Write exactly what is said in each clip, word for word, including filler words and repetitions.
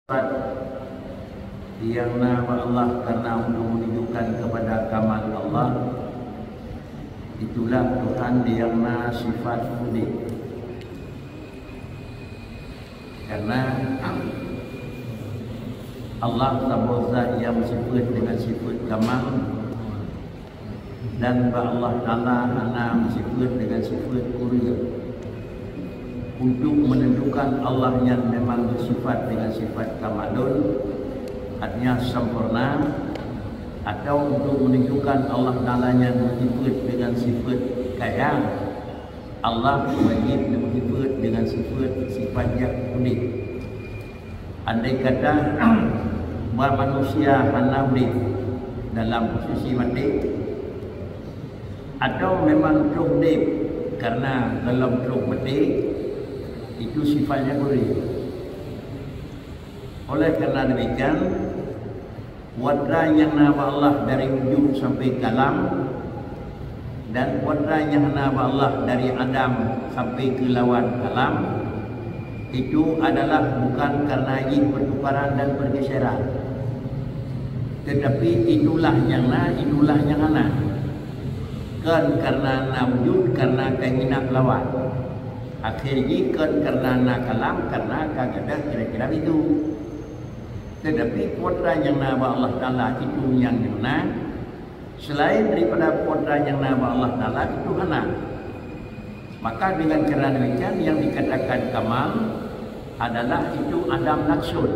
Sifat nyang na bak Allah karena untuk menunjukkan kepada kamal Allah, itulah Tuhan nyang na sifat udeb. Karena Allah saboh zat nyang sifat dengan sifat kamal, dan bak Allah Taala hana sifat dengan sifat kureueng. Untuk menunjukkan Allah nyan memang bersifat dengan sifat kamalun, artinya sempurna, atau untuk menunjukkan Allah Taala nyan bersifat dengan sifat kaya, Allah wajib bersifat dengan sifat, sifat nyang udeb. Andai kata bak manusia hana udeb dalam posisi maté, atau memang troh udeb karena dalam troh maté, itu sifatnya kureueng. Oleh karena demikian, kuadrat nyang na bak Allah dari wujud sampai kalam, dan kuadrat nyang na bak Allah dari adam sampai keu lawan kalam, itu adalah bukan karena jih pertukaran dan pergeseran, tetapi itulah nyang na, itulah nyang hana. Kon karena na wujud karena keinginan lawan. Akhé jih kon karena na kalam karena ka gadôh kira-kira itu. Tetapi kuadrat nyang na bak Allah Taala itu nyang, nyang na. Selain daripada kuadrat nyang na bak Allah Taala itu hana. Maka dengan cara demikian yang dikatakan kamal adalah itu adam naqsun.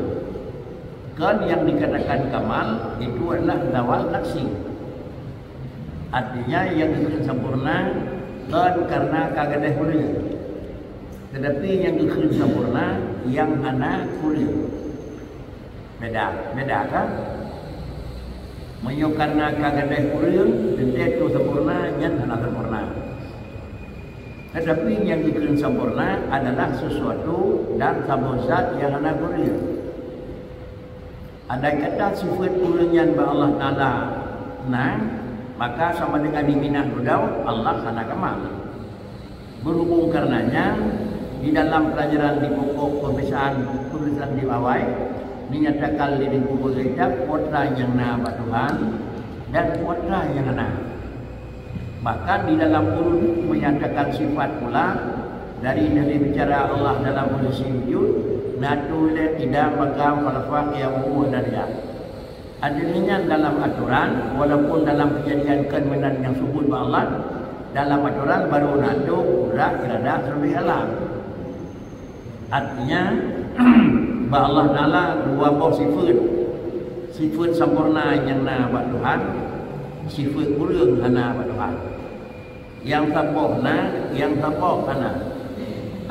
Kon yang dikatakan kamal itu adalah zawal naqsi. Artinya yang dikheun sempurna kon karena ka gadôh kureueng. Tetapi nyang geukheun sempurna nyang hana kureueng. Beda, beda kan? Meunyoe karena ka gadôh kureueng, teuntée troh sempurna, nyan hana sempurna. Tetapi nyang geukheun sempurna adalah sesuatu dan saboh zat nyang hana kureueng. Andai kata sifat kureueng nyan bak Allah Taala na, maka sama dengan diminah dudoe Allah hana kamal. Berhubung karenanya, di dalam pelajaran di pokok pemeriksaan, pemeriksaan di awai, dinyatakan lé Teungku Guru Kitab kuadrat nyang na bak Tuhan dan kuadrat nyang hana. Bahkan di dalam ulun menyatakan sifat pula dari, dari bicara Allah dalam kondisi wujud, natu le tidak maka falafah ya dan ya. Adanya dalam aturan, walaupun dalam kejadian kan meunan nyang subut bak Allah, dalam aturan baru natu gerak iradat sampai alam. Artinya, bak Allah Taala dua boh sifat. Sifat sempurna nyang na bak Tuhan, sifat kureueng hana bak Tuhan. Nyang saboh na, nyang saboh hana.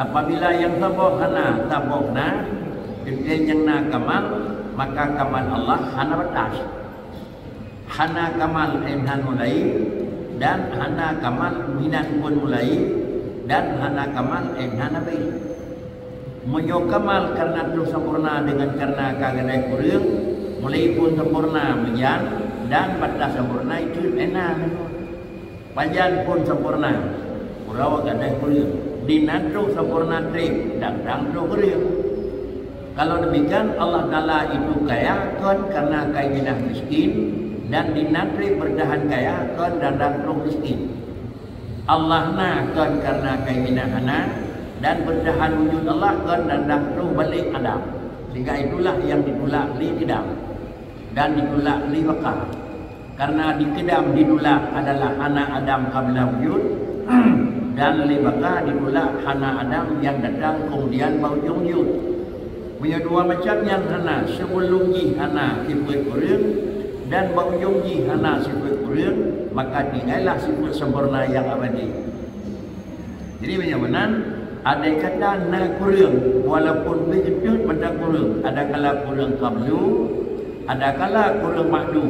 Apabila nyang saboh hana, saboh na, teuntée nyang na kamal, maka kamal Allah hana batas. Hana kamal 'oh nan mulai, dan hana kamal meunan phon mulai, dan hana kamal 'oh nan habéh. Meunyoe kamal karena troh sempurna dengan karena ka gadôh kureueng, mulai phon sempurna meujan, dan batas sempurna itu 'oh nan. Pajan phon sempurna, uroe gadôh kureueng. Dinan troh sempurna treb, dan dang troh kureueng. Kalau demikian, Allah Taala itu kaya kon karena keinginan miskin, dan dinan treb bertahan kaya kon dan dang troh miskin. Allah na kon karena keinginan hana, dan bertahan wujud Allah kon dan dang troh balek adam. Sehingga itulah yang ditulak lé kidam dan ditulak lé baka. Karena di kidam ditulak adalah hana adam qabla wujud, dan lé baka ditulak hana adam nyang datang kemudian bak ujong wujud. Meunyoe dua macam nyan hana, sibeulom jih hana sifeuet kureueng, dan bak ujong jih hana sifeuet kureueng, maka tinggai lah sifeuet sempurna nyang abadi. Jadi, meunyoe meunan, andai kata na kureueng, walaupun beukeuteuet mantong kureueng, adakala kureueng qablu, adakala kureueng ba'du.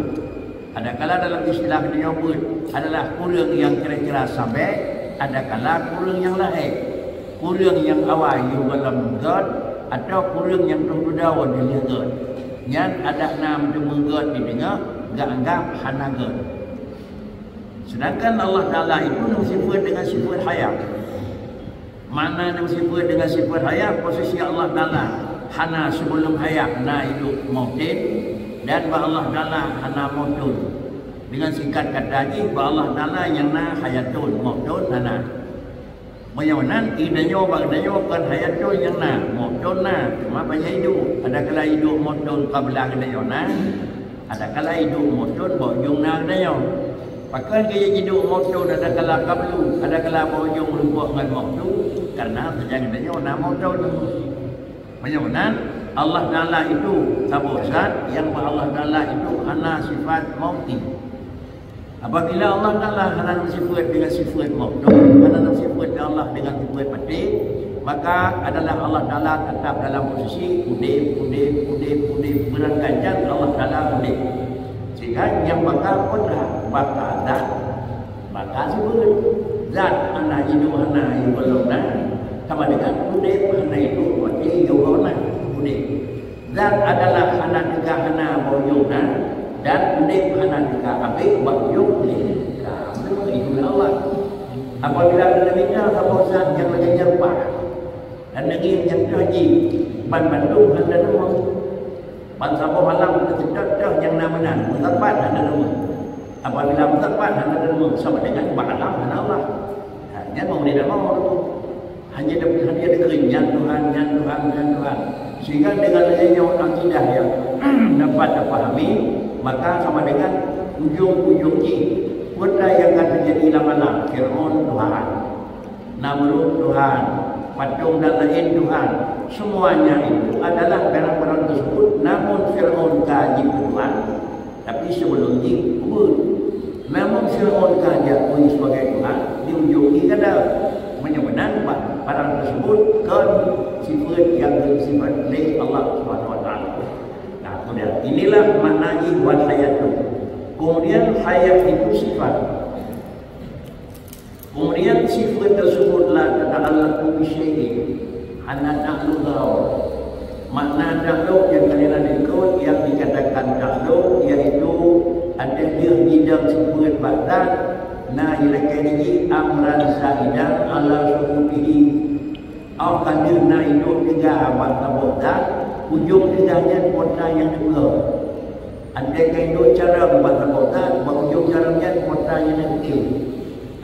Adakala dalam istilah meunyoe beuet adalah kureueng nyang kira-kira sabé, adakala kureueng nyang lahé. Kureueng nyang awai yôh gohlom gét, atawa kureueng nyang troh dudoe dilèe gét. Nyan adak na meuteumé gét di teungoh, geuanggab hana gét. Sedangkan Allah Taala itu neusifeuet dengan sifeuet hayat. Makna neusifeuet dengan sifeuet hayat, posisi Allah Taala Hana, sebelum hayat na idup, mautun, dan bak Allah Taala hana mautun. Dengan singkat kata jih, bak Allah Taala nyang na hayatun, mautun hana. Meunyoe nan, i tanyoe bak tanyoe kon hayatun nyang na, mautun na, cuma banyak idup. Adakala idup mautun qabla geutanyoe na, adakala idup mautun bak ujong na geutanyoe. Pakon keu idup mautun adakala qablu, adakala bak ujong meureumpok ngon mautun, karena sajan geutanyoe na mautun. Meunyoe nan, Allah Taala itu saboh zat, nyang bak Allah Taala itu hana sifat mauti. Apabila Allah Taala hana sifat dengan sifat mautun, hana sifat Allah dengan sifat mati, maka adalah Allah Taala tetap dalam posisi udip, udip, udip, udip. Beurangkajan Allah Taala udip. Sehingga nyang baka kudrat, baka zat, baka sifat. Zat hana idup, hana idup lom na, sama dengan udip hana idup, mati juga na, udip. Zat adalah hana teuka hana bak ujong na, dan udép hana teuka abéh bak ujong udép. Nah, memang itulah Allah. Apabila geutanyoe mita saboh zat nyang lagèe nyan pat, dan lagèe nyang toh jih, ban bandum hana deungoe. Ban saboh alam teuseutôt toh nyang na meunan, meusapat hana deungoe. Apabila meusapat hana deungoe, sama dengan bak alam hana Allah. Nah, nyan mau dia mau. Hanya dap-, hanya dikheun, "Nyan Tuhan, nyan Tuhan, nyan Tuhan." Sehingga dengan lagèe nyoe akidah nyang dapat tapahami, maka sama dengan ujong-ujong jih, peue nyang ka teujadi lam alam, Fir'aun Tuhan, Namrud Tuhan, patong dan laén Tuhan, semuanya itu adalah barang-barang tersebut, namun Fir'aun ka jipeutuhan, Tapi sebelum jih, ubeuet. Namun Fir'aun ka diakui sebagai Tuhan, di ujong jih kada. Meunyoe meunan, ba-, barang tersebut kon sifat nyang geusifat lé Allah Subhanahu wa Taala. Nah, kemudian inilah makna jih wal hayatu. Kemudian hayat itu sifat. Kemudian sifat tersebut la tata'allaqu bi syai'in, hana ta'alluq. Makna ta'alluq nyang ka lheueh na likot, nyang dikatakan ta'alluq, yaitu adak deuh jidong sifat bak zat, na ilakée jih amran zaidan ala subutihi. Óh ka lheueh na idup teuga bak saboh zat, ujong teuga nyan peue nyang neupeugah. Andai ka idup carông bak saboh zat, bak ujong carông nyan peue nyang neukheun.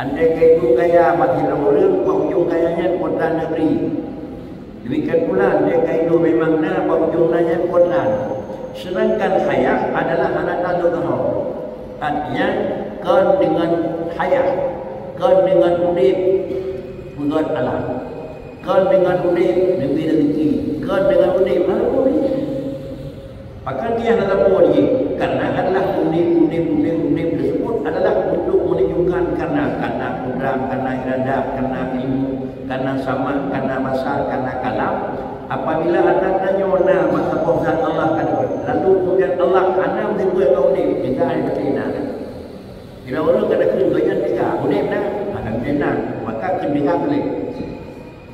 Andai ka idup kaya bak sidroe ureuëng, bak ujong kaya nyan peue neubri. Demikian pula, andai ka idup memang na, bak ujong na nyan peue. Sedangkan hayah adalah hana tadhahar. Artinya, kon deungon hayah, kon deungon udép, peugöt alam. Kon deungon udép, neubri rezeki. Kon deungon udép, hana udép. Pakon keu hana sapeue jih? Karena adalah udép, udép, udép, udép tersebut adalah untuk menunjukkan karena, karena kudrat, karena iradat, karena ilmu, karena sama, karena basar, karena kalam. Apabila ata tanyoe na bak saboh zat Allah ka deuh, lalu kemudian Allah hana meubuet keu udép, kita hana pasti na. Bila ureuëng ka deuh keu nyan tiga, udép na, hana udép na, maka keu tiga boleh.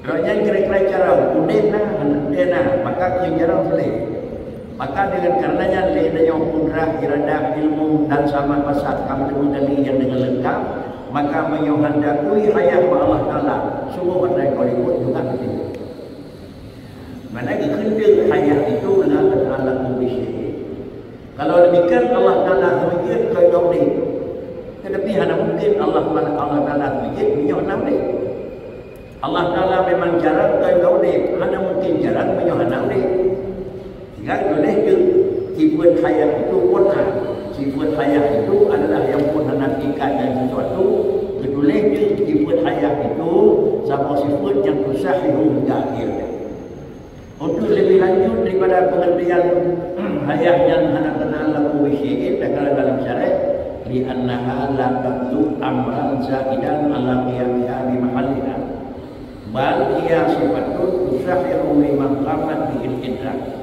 Droe nyan kira-kira cara udép na, hana udép na, maka keu jaroe puléh. Maka dengan karena nyan lé tanyoe kudrah, iradah, ilmu dan sama basar ka meuteumé dalil nyang deungon leungkap, maka meunyoe hana akui hayah bak Allah Taala, sungguh hana ikot-ikot juga beutôi. Mana geukheun hayah itu la tata'allaqu bi syai'. Kalau demikian Allah Taala seumijin keu udép. Tetapi hana mungkin Allah, Allah Taala seumijin meunyoe hana udép. Allah Taala memang jarang keu udép, hana mungkin jarang meunyoe hana udép. Sehingga tuléh tu sifat hayah itu pun ha. Sifat hayah itu adalah yang pun hana tingkat dan sesuatu. Tuléh tu sifat hayah itu sama sifat yang susah dihingga akhir. Untuk lebih lanjut daripada pengertian hayah nyan hana tata'allaqu bi syai'in, takalon dalam syarah, "Li'annaha la tatlubu amran zaidan ala qiyamiha bi mahalliha, bal hiya sifatun tusahhihu liman qamat bihil idrah."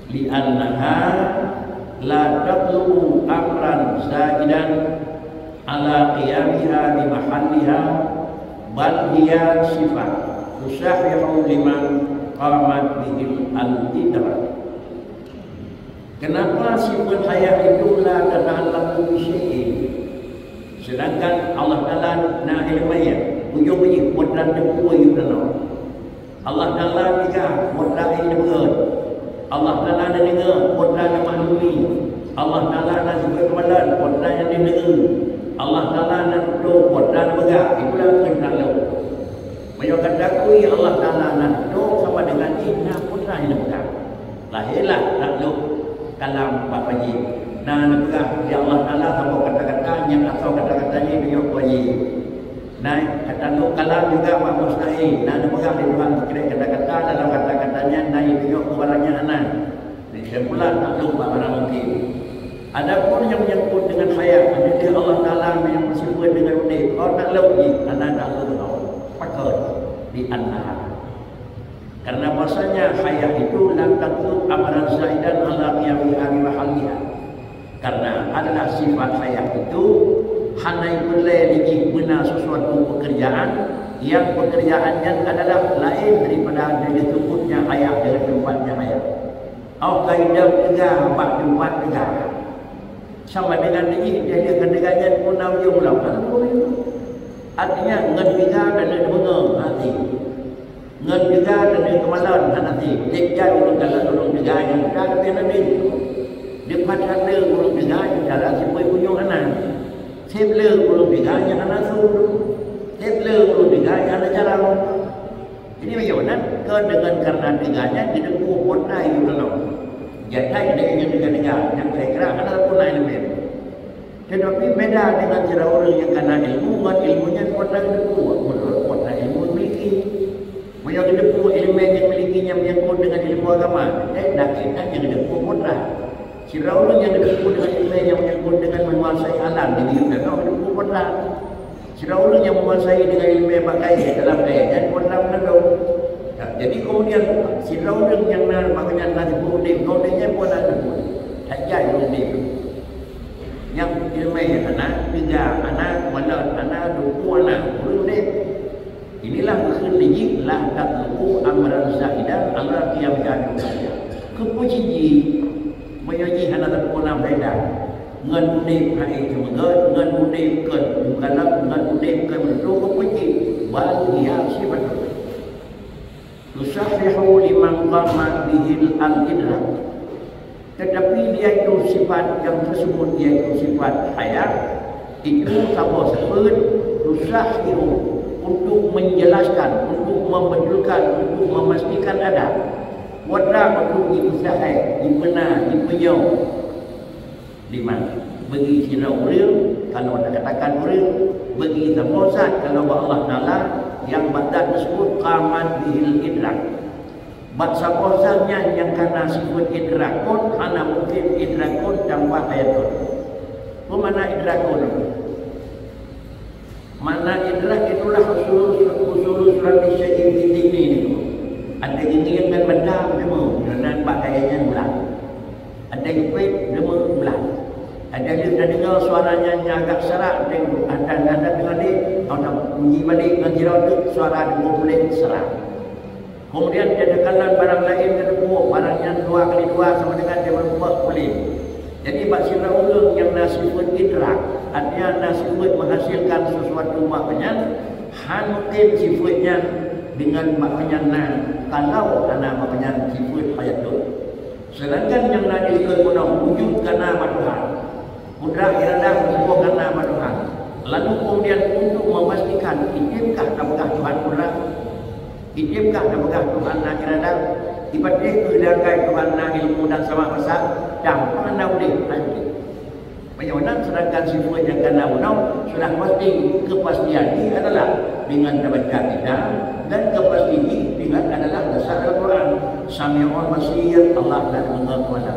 "Li'annaha la tatlubu amran zaidan ala qiyamiha bi mahalliha, bal hiya sifat tusahhihu liman qamat bihil al-idrah." Kenapa sifat hayah itu la tata'allaqu bi syai'in? Sedangkan Allah Taala na ilmu hayah, ujong jih bukan teupeu yub dan Allah Taala tiga, peue treuk nyang jipeugah. Allah Taala neudeungoe, peue treuk nyang jimaklumi. Allah Taala na sifeuet keumalon, peue treuk nyang jideungoe. Allah Taala na tutoe, peue treuk nyang jipeugah. Itulah keunan lôn. Meunyoe gata akui Allah Taala na tutoe, sama dengan jih na peue treuk nyang jipeugah. Lahé lah taklok kalam bak pajéh. Na neupeugah di Allah Taala saboh kata-kata nyang asoe kata-kata nyan meunyoe pajéh. Na taklok kalam juga bak mustahil. Na neupeugah di Tuhan sikrek kata-kata dalam kata-kata nyan na meunyoe barang nyan hana. Kesimpulan taklok bak barang mungkin. Adapun nyang menyangkut dengan hayat, ada di Allah Taala nyang bersifat dengan udép. Kau taklok jih, hana taklok kau. Pakon? Di anha. Karena bahasanya hayah itu la tatlub amran zaidan ala qiyamiha bi mahalliha. Karena adalah sifat hayah itu hana ipeulée lé jih beuna sesuatu pekerjaan yang pekerjaan nyan adalah lain daripada disebutnya hayah dengan tempatnya hayah. Au ka idam teuga bak tempat teuga. Sama dengan jih, dia dia kata ganyan pun na ujung lam. Artinya ngon tiga dan deungoe hati. Ngon tiga dan keumalon hana ti. Tieb jai ureueng galak ureueng tiga nyang ka leubeh nabi. Dipat hana ureueng tiga nyang cara sifeuet bunyueng hana. Tieb le ureueng tiga nyang hana su. Tieb le ureueng tiga nyang hana cara. Jadi meunyoe nan keu deungon karena tiga nyan jideupu pon ai yue teunoe. Jatai deungon tiga-tiga nyang kira-kira hana pun ai leubeh. Tetapi beda dengan sidroe ureueng nyang kana ilmu ngon ilmu nyan pon ai jideupu, meunurot pon ai ilmu miliki. Meunyoe jideupu ilmu nyang miliki nyang menyangkut dengan ilmu agama, eh, dak kira nyang jideupu pon ai. Sidroe ureueng nyang jideupu dengan ilmu nyang menyangkut dengan menguasai alam, jadi jideupu pon ai. Sidroe ureueng nyang menguasai dengan ilmu bak kayèe dalam kayèe nyan pon lam kandong. Nah, jadi kemudian sidroe ureueng nyang na, maknanya na sifeuet udép, ngon udép nyan pon na sifeuet. That jai ureueng udép. Nyang ilmu nyan hana, tiga hana, malon hana, duku hana, ureueng udép. Inilah keuheun jih la tatlubu amran zaidan ala qiyam jami'iyah. Keupeue jih? Meunyoe jih hana teupeu na faedah. Ngon udép hai teumeugöt, ngon udép keu meukalab, ngon udép keu meututoe keupeue jih, bal hiya sifatun. Tusahhihu liman qama bihil al-idrak. Tetapi yaitu sifat yang tersebut, yaitu sifat hayat, itu saboh sifat tusahhihu untuk menjelaskan, untuk membetulkan, untuk memastikan ada. Wada untuk diusaha, dibeuna, dipeunyoe. Lima, bagi sidroe ureueng, kalau na katakan ureueng, bagi saboh zat, kalau bak Allah Taala, nyang bak zat tersebut qamat bihil idrak. Bak saboh zat nyan nyang kana sifeuet idrakun, hana mungkin idrakun tanpa hayatun. Peue makna idrakun? Makna idrak itulah usul, usul surati syai'in fi dhihni niku. Ada ingieng ngon mata, memang, dan bak kayèe nyan ulang. Ada jepit, deungoe ulang. Ada lheueh tadeungoe suara nyan, nyan agak serak, dan ada, ada deungoe deh, atau bunyi balik ngon sidroe teuk suara deungoe puléh serak. Kemudian dia takalon barang laén, dia teupeue barang nyan dua kali dua sama dengan dia meureumpok puléh. Jadi bak sidroe ureueng nyang na sifeuet idrak, artinya na sifeuet menghasilkan sesuatu bak nyan, han mungkin sifeuet nyan dengan bak nyan na, kalau hana bak nyan sifeuet hayatun. Sedangkan nyang na dikeue gunong wujud kana bak Tuhan. Kudrah iradah meurumpok kana bak Tuhan. Lalu kemudian untuk memastikan, item kah tapeugah Tuhan kudrah? Item kah tapeugah Tuhan na iradah? Ipatéh keuh leungkai Tuhan na ilmu dan sama basa, tanpa na udeh, na udeh. Meunyoe nan sedangkan sifeuet nyang kana gunong sudah pasti, kepastian jih adalah dengan tabaca kitab dan kepastian jih dengan adalah dasar Al-Quran. Sami'un Basir, Allah dan Maha Kuasa.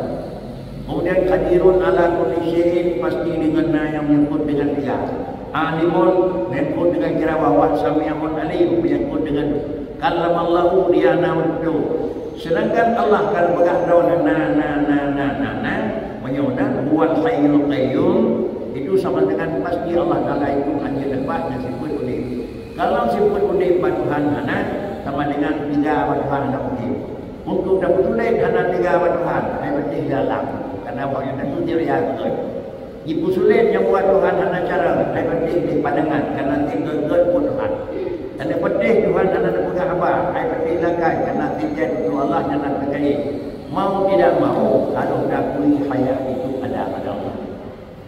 Kemudian Qadirun ala kulli syai'in, pasti dengan na nyang menyangkut dengan dia. Alimun, menyangkut dengan kira bahwa Sami'un Alim, menyangkut dengan Kallamallahu, dia na beutôi. Sedangkan Allah kan peugah droe na, na, na, na, na, na, meunyoe na, huwal hayyul qayyum, itu sama dengan pasti Allah Taala itu hanya lepas dan sifeuet udeb. Kalau sifeuet udeb bak Tuhan hana, sama dengan tiga bak Tuhan hana mungkin. Untuk tapeutuléh hana tiga bak Tuhan, hai beutih dalam. Karena awak nyang tatu dia ya beutôi. Jipeusulet nyang buat Tuhan hana cara, hai beutih di pandangan, karena tinggai-tinggai buat Tuhan. Tanda peudeh Tuhan hana teupeugah haba, hai peudeh lakai, karena tiket untuk Allah hana teukayi. Mau tidak mau, harus diakui haya itu ada pada Allah.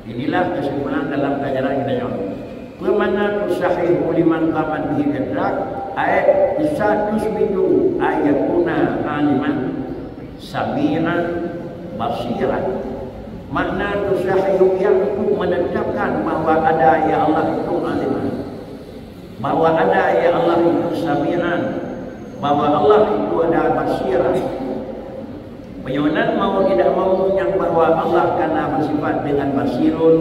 Inilah kesimpulan dalam pelajaran kita nyoe. Peue makna tusahihu liman qamat bihi idrak, ai tusa-, tusbitu ay yakuna aliman sami'an basiran. Makna tusahihu, yaitu menetapkan bahwa ada ya Allah itu aliman, bahwa ada ya Allah itu sami'an, bahwa Allah itu ada basiran. Meunyoe nan mau tidak mau nyang bahwa Allah kana bersifat dengan basirun,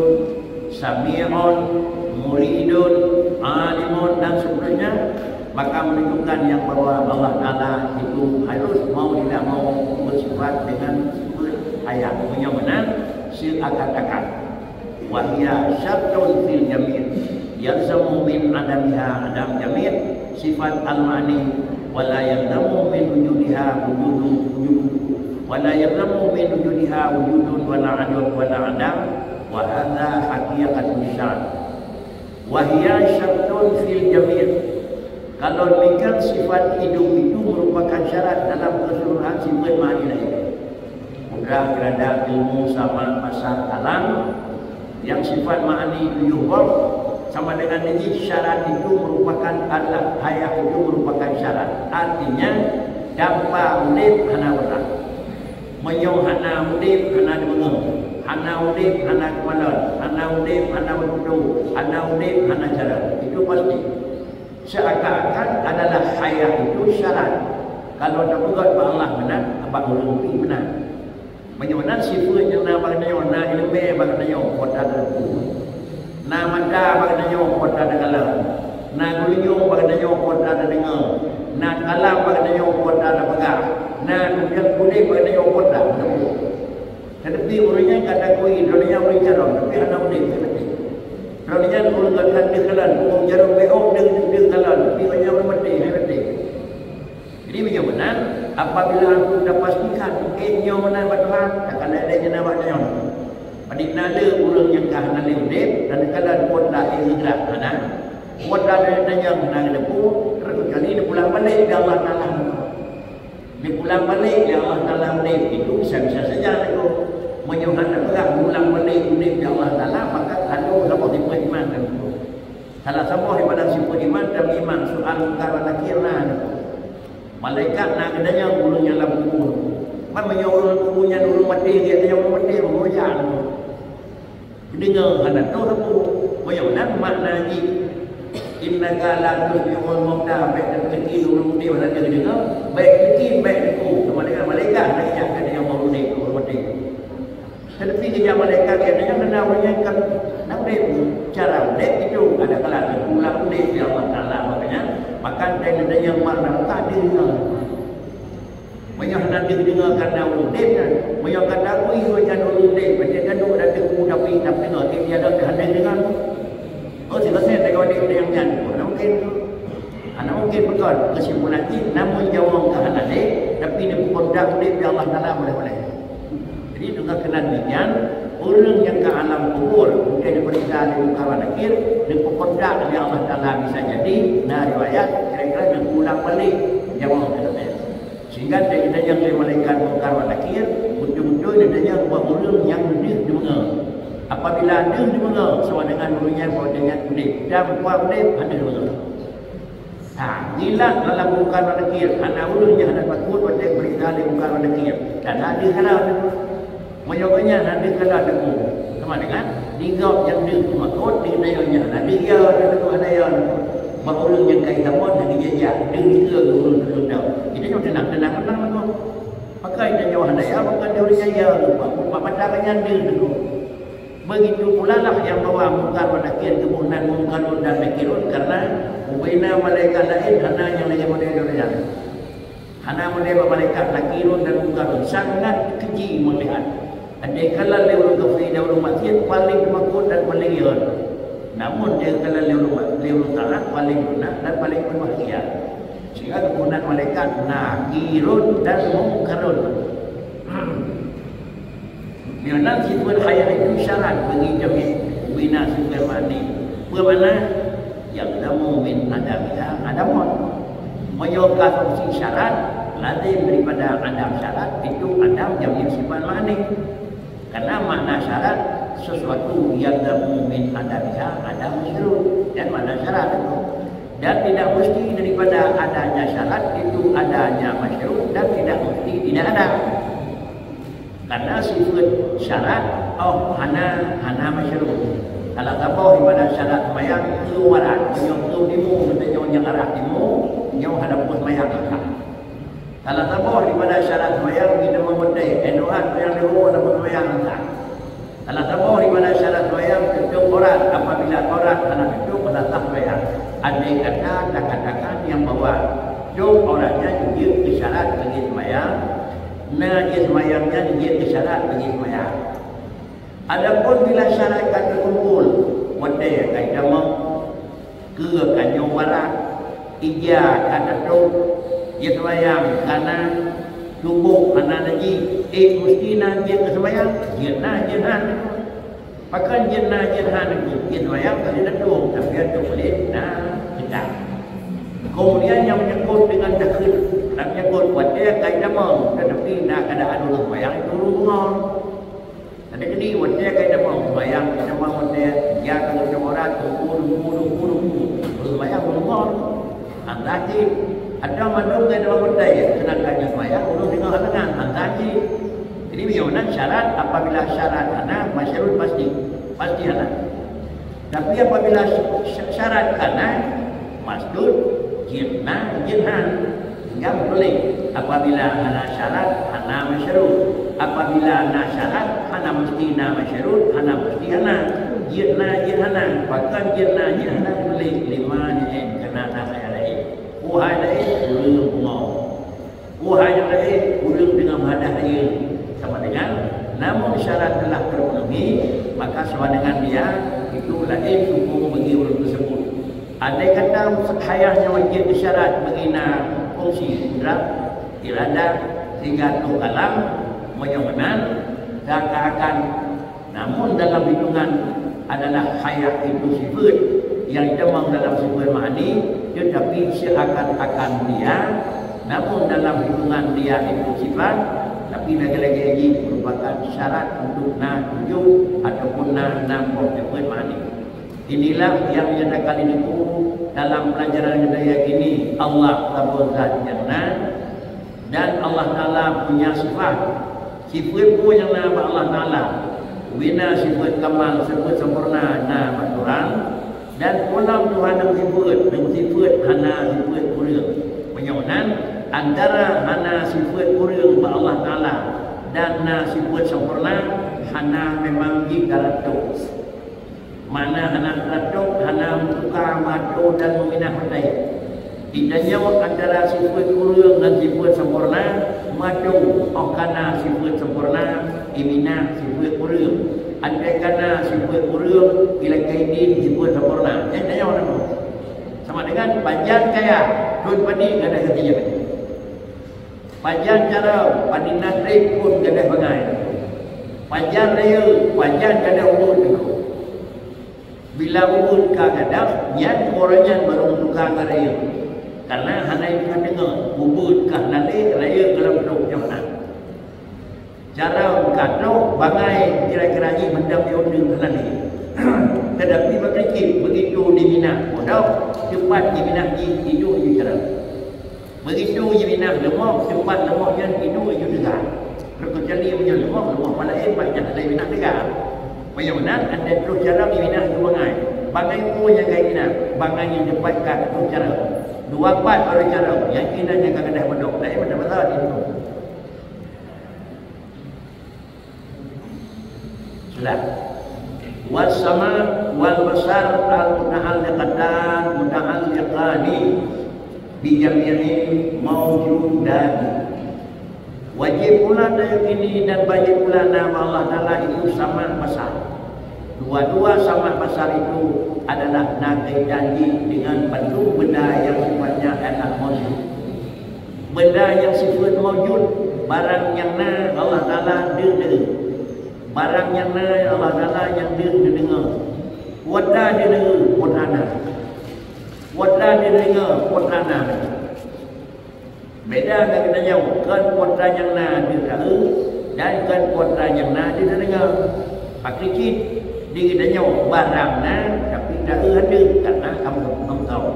sami'un, muridun, alimun dan seterusnya, maka menunjukkan yang bahwa Allah Taala itu harus mau tidak mau bersifat dengan sifat haya. Meunyoe meunan, seakan-akan. Wa hiya syartun fil jami', yalzamu min adamiha adam jami' sifat al-ma'ni, wa la yalzamu min wujudiha wujudu wujud, wa la yalzamu min wujudiha wujudun wa la adam, wa la adam, wa hadza haqiqatus syart. Wa hiya syartun fil jami'. Kalau demikian, sifat hidup itu merupakan syarat dalam keseluruhan sifat ma'ani lahir. Qudrah, iradah, ilmu, sama, basar, kalam, yang sifat ma'ani tujoh boh, sama dengan ini syarat itu merupakan, adalah haya itu merupakan syarat. Artinya, tanpa udeb hana beurah. Meunyoe hana udeb, hana deungoe. Hana udeb, hana keumalon. Hana udeb, hana meututoe. Hana udeb, hana jalan. Itu pasti. Seakan-akan adalah haya itu syarat. Kalau tapeugah bak Allah meunan, bak ureuëng pih meunan. Meunyoe na sifeuet nyang na bak geutanyoe, na iéleumé bak geutanyoe, po that teupeue. Na mata bak geutanyoe, po that takalon. Na geulinyueng bak geutanyoe, po that tadeungoe. Na kalam bak geutanyoe, po that tapeugah. Na kupiah kulét bak geutanyoe, po that tateupeue. Tetapi ureuëng nyan ka takui, droeneuh nyan ureuëng carông, tapi hana udeb, hai maté. Droeneuh nyan ureuëng ka that deuh kalon, ureuëng carông bék ôk deuh, deuh kalon, tapi ureuëng nyan ureuëng maté, hai maté. Jadi, meunyoe meunan, apabila antum tapastikan, eh, nyoe meunan bak Tuhan, takana lé nyan bak nyoe. Padit na le ureuëng nyang ka hana lé udeb, dan kalon po that, eh, idrak hana. Po that, eh, tanyong hana geuteupeue, terkecuali dipulang balek di Allah Taala. Dipulang balek di Allah Taala udeb, itu bisa-bisa saja, itu. Meunyoe hana peugah pulang balek udeb di Allah Taala, maka tanyoe saboh sifeuet iman dan itu. Salah saboh daripada sifeuet iman dan iman soal Mungkar wa Nakir na. Malaikat na geutanyong ureuëng nyang lam kubu. Man meunyoe ureuëng kubu nyan ureuëng maté, geutanyong ureuëng maté, ureuëng jak. Geudeungoe hana teupeue. Meunyoe nan makna jih, "Innaka la tusmi'ul mauta," bék teukeudi ureuëng udeb hana geudeungoe, bék teukeudi, bék teupeue. Sama dengan malaikat, malaikat ka deungoe ureuëng udeb, ureuëng maté. Tetapi geujak malaikat geutanyoe, na ureuëng nyan kan, na udeb, cara udeb itu, ada kala teupulang udeb di Allah Taala, makanya, maka dai neutanyong makna ka deungoe. Meunyoe hana deuh deungoe karena ureuëng udeb nyan, meunyoe ka takui ureuëng nyan ureuëng udeb, macam ka duek ateueh kubu tapi, tapi deungoe, tapi dia dak hana deungoe. Oh, silasai deungoe udeb nyang nyan, hana mungkin. Hana mungkin beutôi keusimpulan jih, namun nyawöng ka hana lé, tapi neupeukondak udeb di Allah Taala boleh-boleh. Jadi, deungon keunan nyan, ureuëng nyang ka alam kubur, mungkin diperiksa lé Mungkar wa Nakir, neupeukondak lé Allah Taala bisa jadi, na riwayat, kira-kira neupeuulang balek nyawöng teuh. Sehingga teuingat nyang lé malaikat Mungkar wa Nakir, beutôi-beutôi neutanyong bak ureuëng nyang deuh deungoe. Apabila deuh deungoe, sama dengan ureuëng nyan bahwa dia nyan udeb, dan bukan udeb, hana deungoe. Ha, ngilat dalam Mungkar wa Nakir, hana ureuëng nyang hana takot watée peurintah lé Mungkar wa Nakir. Dan hana deuh kalon. Meunyoe nyan hana deuh kalon teupeue. Sama dengan di gob nyang deuh teumakot, di geutanyoe nyang hana deuh ya, hana deuh hana ya. Bak ureuëng nyang ka itamon, hana geujak-jak, deuh dikeue ureuëng teupeue tau. Geutanyoe tenang-tenang, tenang lagoe. Maka geutanyoe hana ya, maka di ureuëng nyang ya, lupa. Bak mata nyan deuh teupeue. Begitu pula lah nyang bahwa Mungkar wa Nakir geuboh nan Mungkarun dan Nakirun, karena ubena malaikat laén hana nyang lagée model geutanyoe. Hana model bak malaikat Nakirun dan Mungkarun, sangat keji meulihat. Andai kala lé ureuëng kafé dan ureuëng maksiat, paléng teumakot dan paléng yeuen. Namun, andai kala lé ureuëng ma-, lé ureuëng taat, paléng beuna dan paléng beubahgia. Sehingga geuboh nan malaikat Nakirun dan Mungkarun. Nyoe nan sifeuet hayat itu syarat bagi jamin ubena sifeuet ma'ani. Peue makna? Yalzamu min adamiha adamun. Meunyoe ka fungsi syarat, lazim daripada adam syarat, itu adam nyang sifat ma'ani. Karena makna syarat, sesuatu yalzamu min adamiha adam masyruh. Dan makna syarat itu. Dan tidak mesti daripada adanya syarat itu adanya masyruh dan tidak mesti tidak ada. Karena sifat syarat, oh, hana, hana masyruh. Kalau saboh daripada syarat sembahyang, keu barat, nyoe keu timu, kata nyoe nyang arah timu, nyoe hana pun sembahyang sah. Kalau saboh daripada syarat sembahyang, kita mengutai, eh, doa yang dulu hana pun sembahyang sah. Kalau saboh daripada syarat sembahyang, tutup aurat, apabila aurat hana tutup, hana sah sembahyang. Andai kata, katakan yang bahwa tutup auratnya jeuet keu syarat bagi sembahyang, na jeuet sembahyang nyan jeuet keu syarat bagi sembahyang. Adapun bila syarat ka teukumpul, watèe ka itamong, keu ka nyoe barat, ija ka teutup, jeuet sembahyang ka na, tuboh hana najih, eh, musti na jeuet keu sembahyang, jeuet na, jeuet na. Pakon jeuet na, jeuet na, jeuet sembahyang ka teutup, tapi atoe boleh na kita. Kemudian nyang menyangkut dengan takheun, nyang menyangkut watèe ka itamong, tetapi na keadaan ureueng sembahyang itu ureueng bungong. Tadi keuneuk watèe ka itamong, sembahyang ka itamong watèe, ija ka geutamong aurat, ruku, ruku, ruku, ruku. Ureueng sembahyang ureueng bungong. Hana jeuet. Atawa mandum ka itamong watèe, seudangkan nyang sembahyang ureueng singoh halangan, hana jeuet. Jadi, meunyoe nan syarat, apabila syarat hana, masyruh pasti, pasti hana. Tapi apabila sy-, syarat ka na, maksud jeuet na, jeuet han, tinggai meutuléh. Apabila hana syarat, hana masyruh. Apabila na syarat, hana meusti na masyruh, hana meusti hana. Jeuet na, jeuet hana. Pakon jeuet na, jeuet hana meutuléh? Lima nyan keunan na hai laén. Hai laén, ureueng bungong. Hai nyang laén, ureueng teungoh meuhadah rayeuk sama dengan, namun syarat telah terpenuhi, maka sama dengan dia, itu laén hukôm bagi ureueng tersebut. Andai kata hayah nyoe jeuet syarat bagi na fungsi kudrat, iradah, sehingga troh kalam, meunyoe meunan, seakan-akan Namun dalam hitungan adalah hayah itu sifat yang itamong dalam sifat ma'ani, tetapi seakan-akan dia, namun dalam hitungan dia itu sifat, tapi lagèe-lagèe jih merupakan syarat untuk na tujoh ataupun na nam boh sifat ma'ani. Inilah yang nyata kali niku dalam pelajaran kita yakini Allah saboh zat nyang na, dan Allah Taala punya sifat. Sifat peue nyang na bak Allah Taala? Ubena sifat kamal, sifat sempurna na bak Tuhan, dan pulang Tuhan nyang sifat, nyang sifat hana sifat kureueng. Meunyoe nan, antara hana sifat kureueng bak Allah Taala dan na sifat sempurna, hana memang jitaratok. Makna hana teuratôb, hana meutuka, meuatô dan meuminah watèe. Di tanyoe antara sifeuet kureueng ngon sifeuet sampoereuna, meuatô, óh ka na sifeuet sampoereuna, iminah sifeuet kureueng. Watèe ka na sifeuet kureueng, ilakèe idin sifeuet sampoereuna. Nyan tanyoe nyoe. Sama dengan pajan kaya, thôn padi gadôh keu jih. Pajan carông, padum na trép phôn gadôh bangai. Pajan rayeuk, pajan gadôh ubeut. Bila ubeut ka gadôh, nyan uroe nyan barô meutuka ngon rayeuk. Kareuna hana ipeue deungoe, ubeut ka hana lé, rayeuk goh lom trôk nyoe na. Carông ka trôk, bangai kira-kira jih mantong di uteuen hana lé. Teutapi bak cit, begitu diminah bodoh, teupat diminah jih, iduek jih carông. Begitu jiminah leumoh, teupat leumoh nyan iduek jih teuga. Reuka cali meunyoe leumoh, leumoh palaén, bak nyan lé minah teuga. Meunyoe meunan, watèe troh carông jiminah dua bangai. Bangai peue nyang ka iminah? Bangai nyang teupat ka troh carông. Dua pat barô carông, nyang inan nyang ka gadôh bodoh. Laén mantong masa di Sudah. Was sama wal basar al muta'alliqatan muta'alliqani bi jami'i maujudati. Wajéb pula tayakini dan wajéb pula na bak Allah Taala itu sama basar. Dua-dua sama basar itu adalah na kaitan jih dengan bandum benda nyang sifatnya adalah maujud. Benda nyang sifeuet maujud, barang nyang na Allah Taala deuh-deuh. Barang nyang na Allah Taala nyang deuh neudeungoe. Watèe deuh-deuh, watèe na. Putra dideungoe, putra na. Beda ngon geutanyoe, kon putra nyang na deuh taeu dan kon putra nyang na deuh tadeungoe. Pakri cit, di geutanyoe barang na, tapi taeu han deuh, karena kamoe mantong.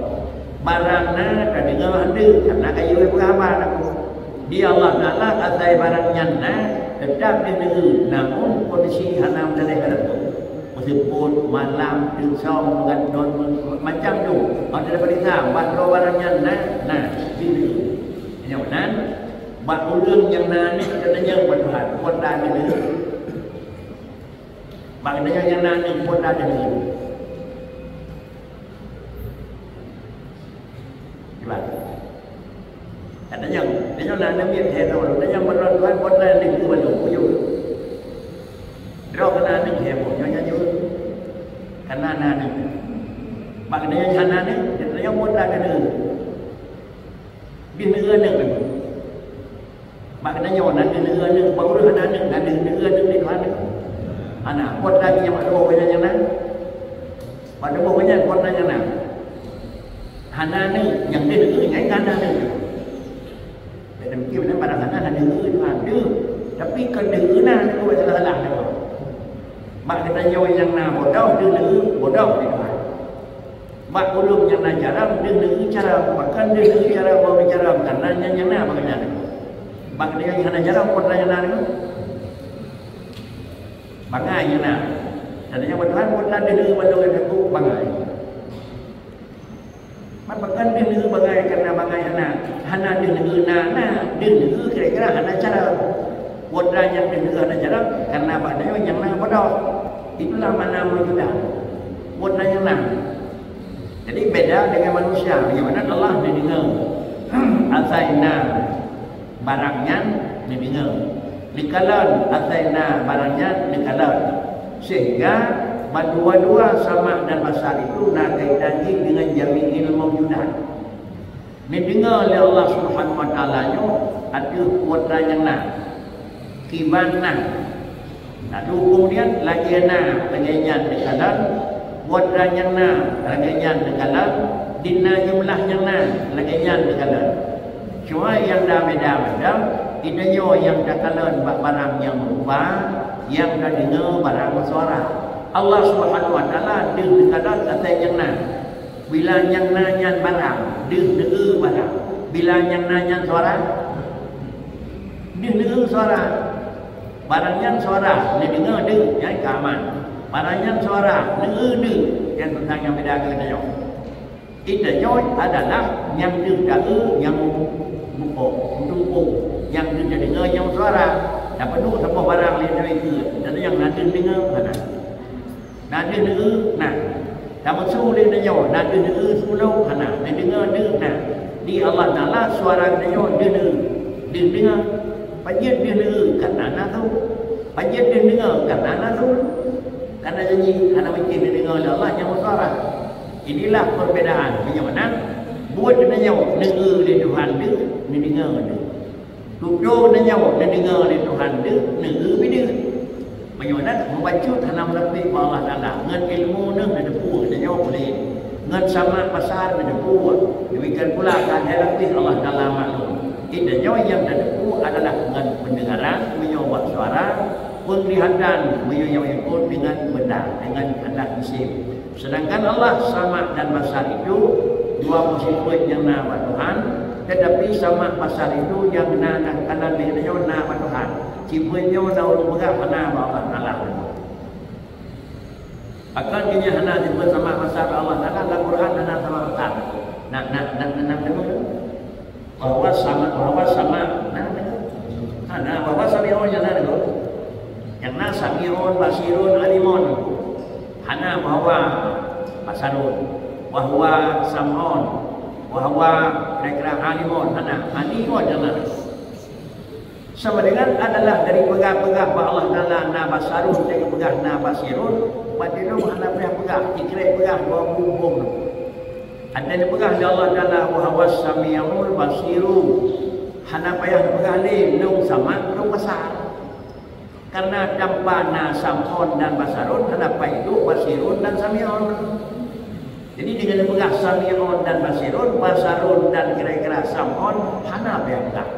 Barang na, tadeungoe han deuh, karena ka yue peugah haba lakoe. Di Allah Taala asai barang nyan na, teutap deuh taeu, namun kondisi hana meudaleh lakoe. Meuseupôt, malam, teusöm, meuganton, macam tu. Awak tidak periksa, bak droe barang nyan na, na, di deuh. Nyoe nan, bak ureueng nyang na ni, geutanyoe bak Tuhan, kon na deuh. Bak geutanyoe nyang na ni, kon na deuh. Kiban. Geutanyoe, geutanyoe na aneuk miet lhèe droe, geutanyoe meurok Tuhan, kon na deuh keu bandum, bujur. Droe keu na aneuk lhèe boh, nyoe nyan jeuet. Kana na aneuk. Bak geutanyoe hana aneuk, geutanyoe kon na deuh. Deuh neu aneuk. Bak geutanyoe na deuh neu aneuk, bak ureueng hana aneuk, na deuh neu aneuk di Tuhan. Hana, kon na nyang mak droe nyang na. Pada boh nyan kon na nyang na. Hana aneuk, nyang deuh neu nyan kan na aneuk. Jadi mungkin beuna barang hana, hana deuh neu Tuhan. Deuh. Tapi kon deuh na, neu salah-salah neu. Bak geutanyoe nyang na bodoh, deuh neu bodoh di Tuhan. Bak ureueng nyang na jaroe, deuh neu jaroe. Bahkan deuh neu jaroe, bak ureueng jaroe, karena nyan nyang na bak nyan. Bak geutanyoe nyang hana jaroe, kon na nyang na neu. Bangai nyang na. Dan nyang beutôi pun na deuh neu bandum nyang bangai. Man pakon deuh neu bangai, karena bangai hana, hana deuh neu na, na deuh neu kira-kira hana cara. Buet nyang deuh neu hana cara, karena bak nyoe nyang na bodoh. Itulah makna meujudah. Buet nyang na. Jadi beda dengan manusia. Bagaimana Allah didengar? Asai na barang nyan neudeungoe. Neukalon asai na barang nyan neukalon. Sehingga bandua-dua sama dan basar itu na kaitan jih dengan jami'il maujudat. Neudeungoe lé Allah Subhanahu wa Taala nyoe ateueh kuasa nyang na. Kiban na. Lalu kemudian lagée na lagée nyan neukalon, buet nyang na lagée nyan neukalon, di na jumlah nyang na lagée nyan neukalon. Cuma nyang na beda-beda, geutanyoe nyang takalon bak barang nyang meurupa, nyang tadeungoe barang meusuara. Allah Subhanahu wa Taala deuh neukalon asai nyang na. Bila nyang na nyan barang, deuh neu barang. Bila nyang na nyan suara, deuh neu suara. Barang nyan suara, neudeungoe deuh, nyan ka aman. Barang nyan suara, neu deuh, nyan teuntang nyang beda ngon geutanyoe. Geutanyoe adalah nyang deuh taeu, nyang mupok, meutumpôk, nyang deuh tadeungoe nyang suara. Tapeuduek saboh barang lé nyoe keue, dan nyang na deuh deungoe hana. Na deuh neu na. Tameusu lé tanyoe, na deuh neu sulông hana, neudeungoe deuh na. Di Allah Taala suara tanyoe deuh neu, deuh deungoe. Pajan deuh neu kana na su. Pajan deuh deungoe kana na su. Kana janji hana mungkin neudeungoe lé Allah nyang suara. Inilah perbedaan. Meunyoe na buet tanyoe neu lé Tuhan deuh, neudeungoe deuh. Tutoe tanyoe neudeungoe lé Tuhan deuh, neu bideuh. Meunyoe na meubacut hana meulapeh bak Allah Taala, ngon ilmu neuh neuteupeue tanyoe boleh. Ngon sama pasar neuteupeue, demikian pula keuadaan lapeh Allah Taala maklum. Di tanyoe nyang neuteupeue adalah ngon pendengaran, meunyoe bak suara, penglihatan, meunyoe nyang ikot dengan benda, dengan anak isim. Sedangkan Allah sama dan basar itu dua sifeut nyang na bak Tuhan, tetapi sama basar itu nyang na dan kanan di tanyoe na bak Tuhan. Sifeut nyoe na ureueng peugah hana bak Allah Taala. Akan keunya hana sifeut sama basar bak Allah Taala, dalam Quran hana sama basar. Nak, nak, nak, nak, nak, nak. Bahwa sama, bahwa sama. Nah, nah, nah, bahwa sami'un nyang na dulu. Nyang na sami'un, basirun, alimun. Hana bahwa basarun. Bahwa sam'un. Bahwa kira-kira alimun. Hana, alimun nyang na dulu. Sama dengan adalah dari peugah-peugah bak Allah Taala na basarun, dari peugah na basirun, bak di lôn hana payah peugah, dikira peugah dua bumbong. Ada dipeugah lé Allah Taala, "Wa huwas sami'ul basiru." Hana payah dipeugah lé, lôn sama, lôn basar. Karena tanpa na sam'un dan basarun, hana payah duek basirun dan sami'un. Jadi, dengan peugah Sami'un dan Basirun, Basarun dan kira-kira Sam'un, hana payah peugah.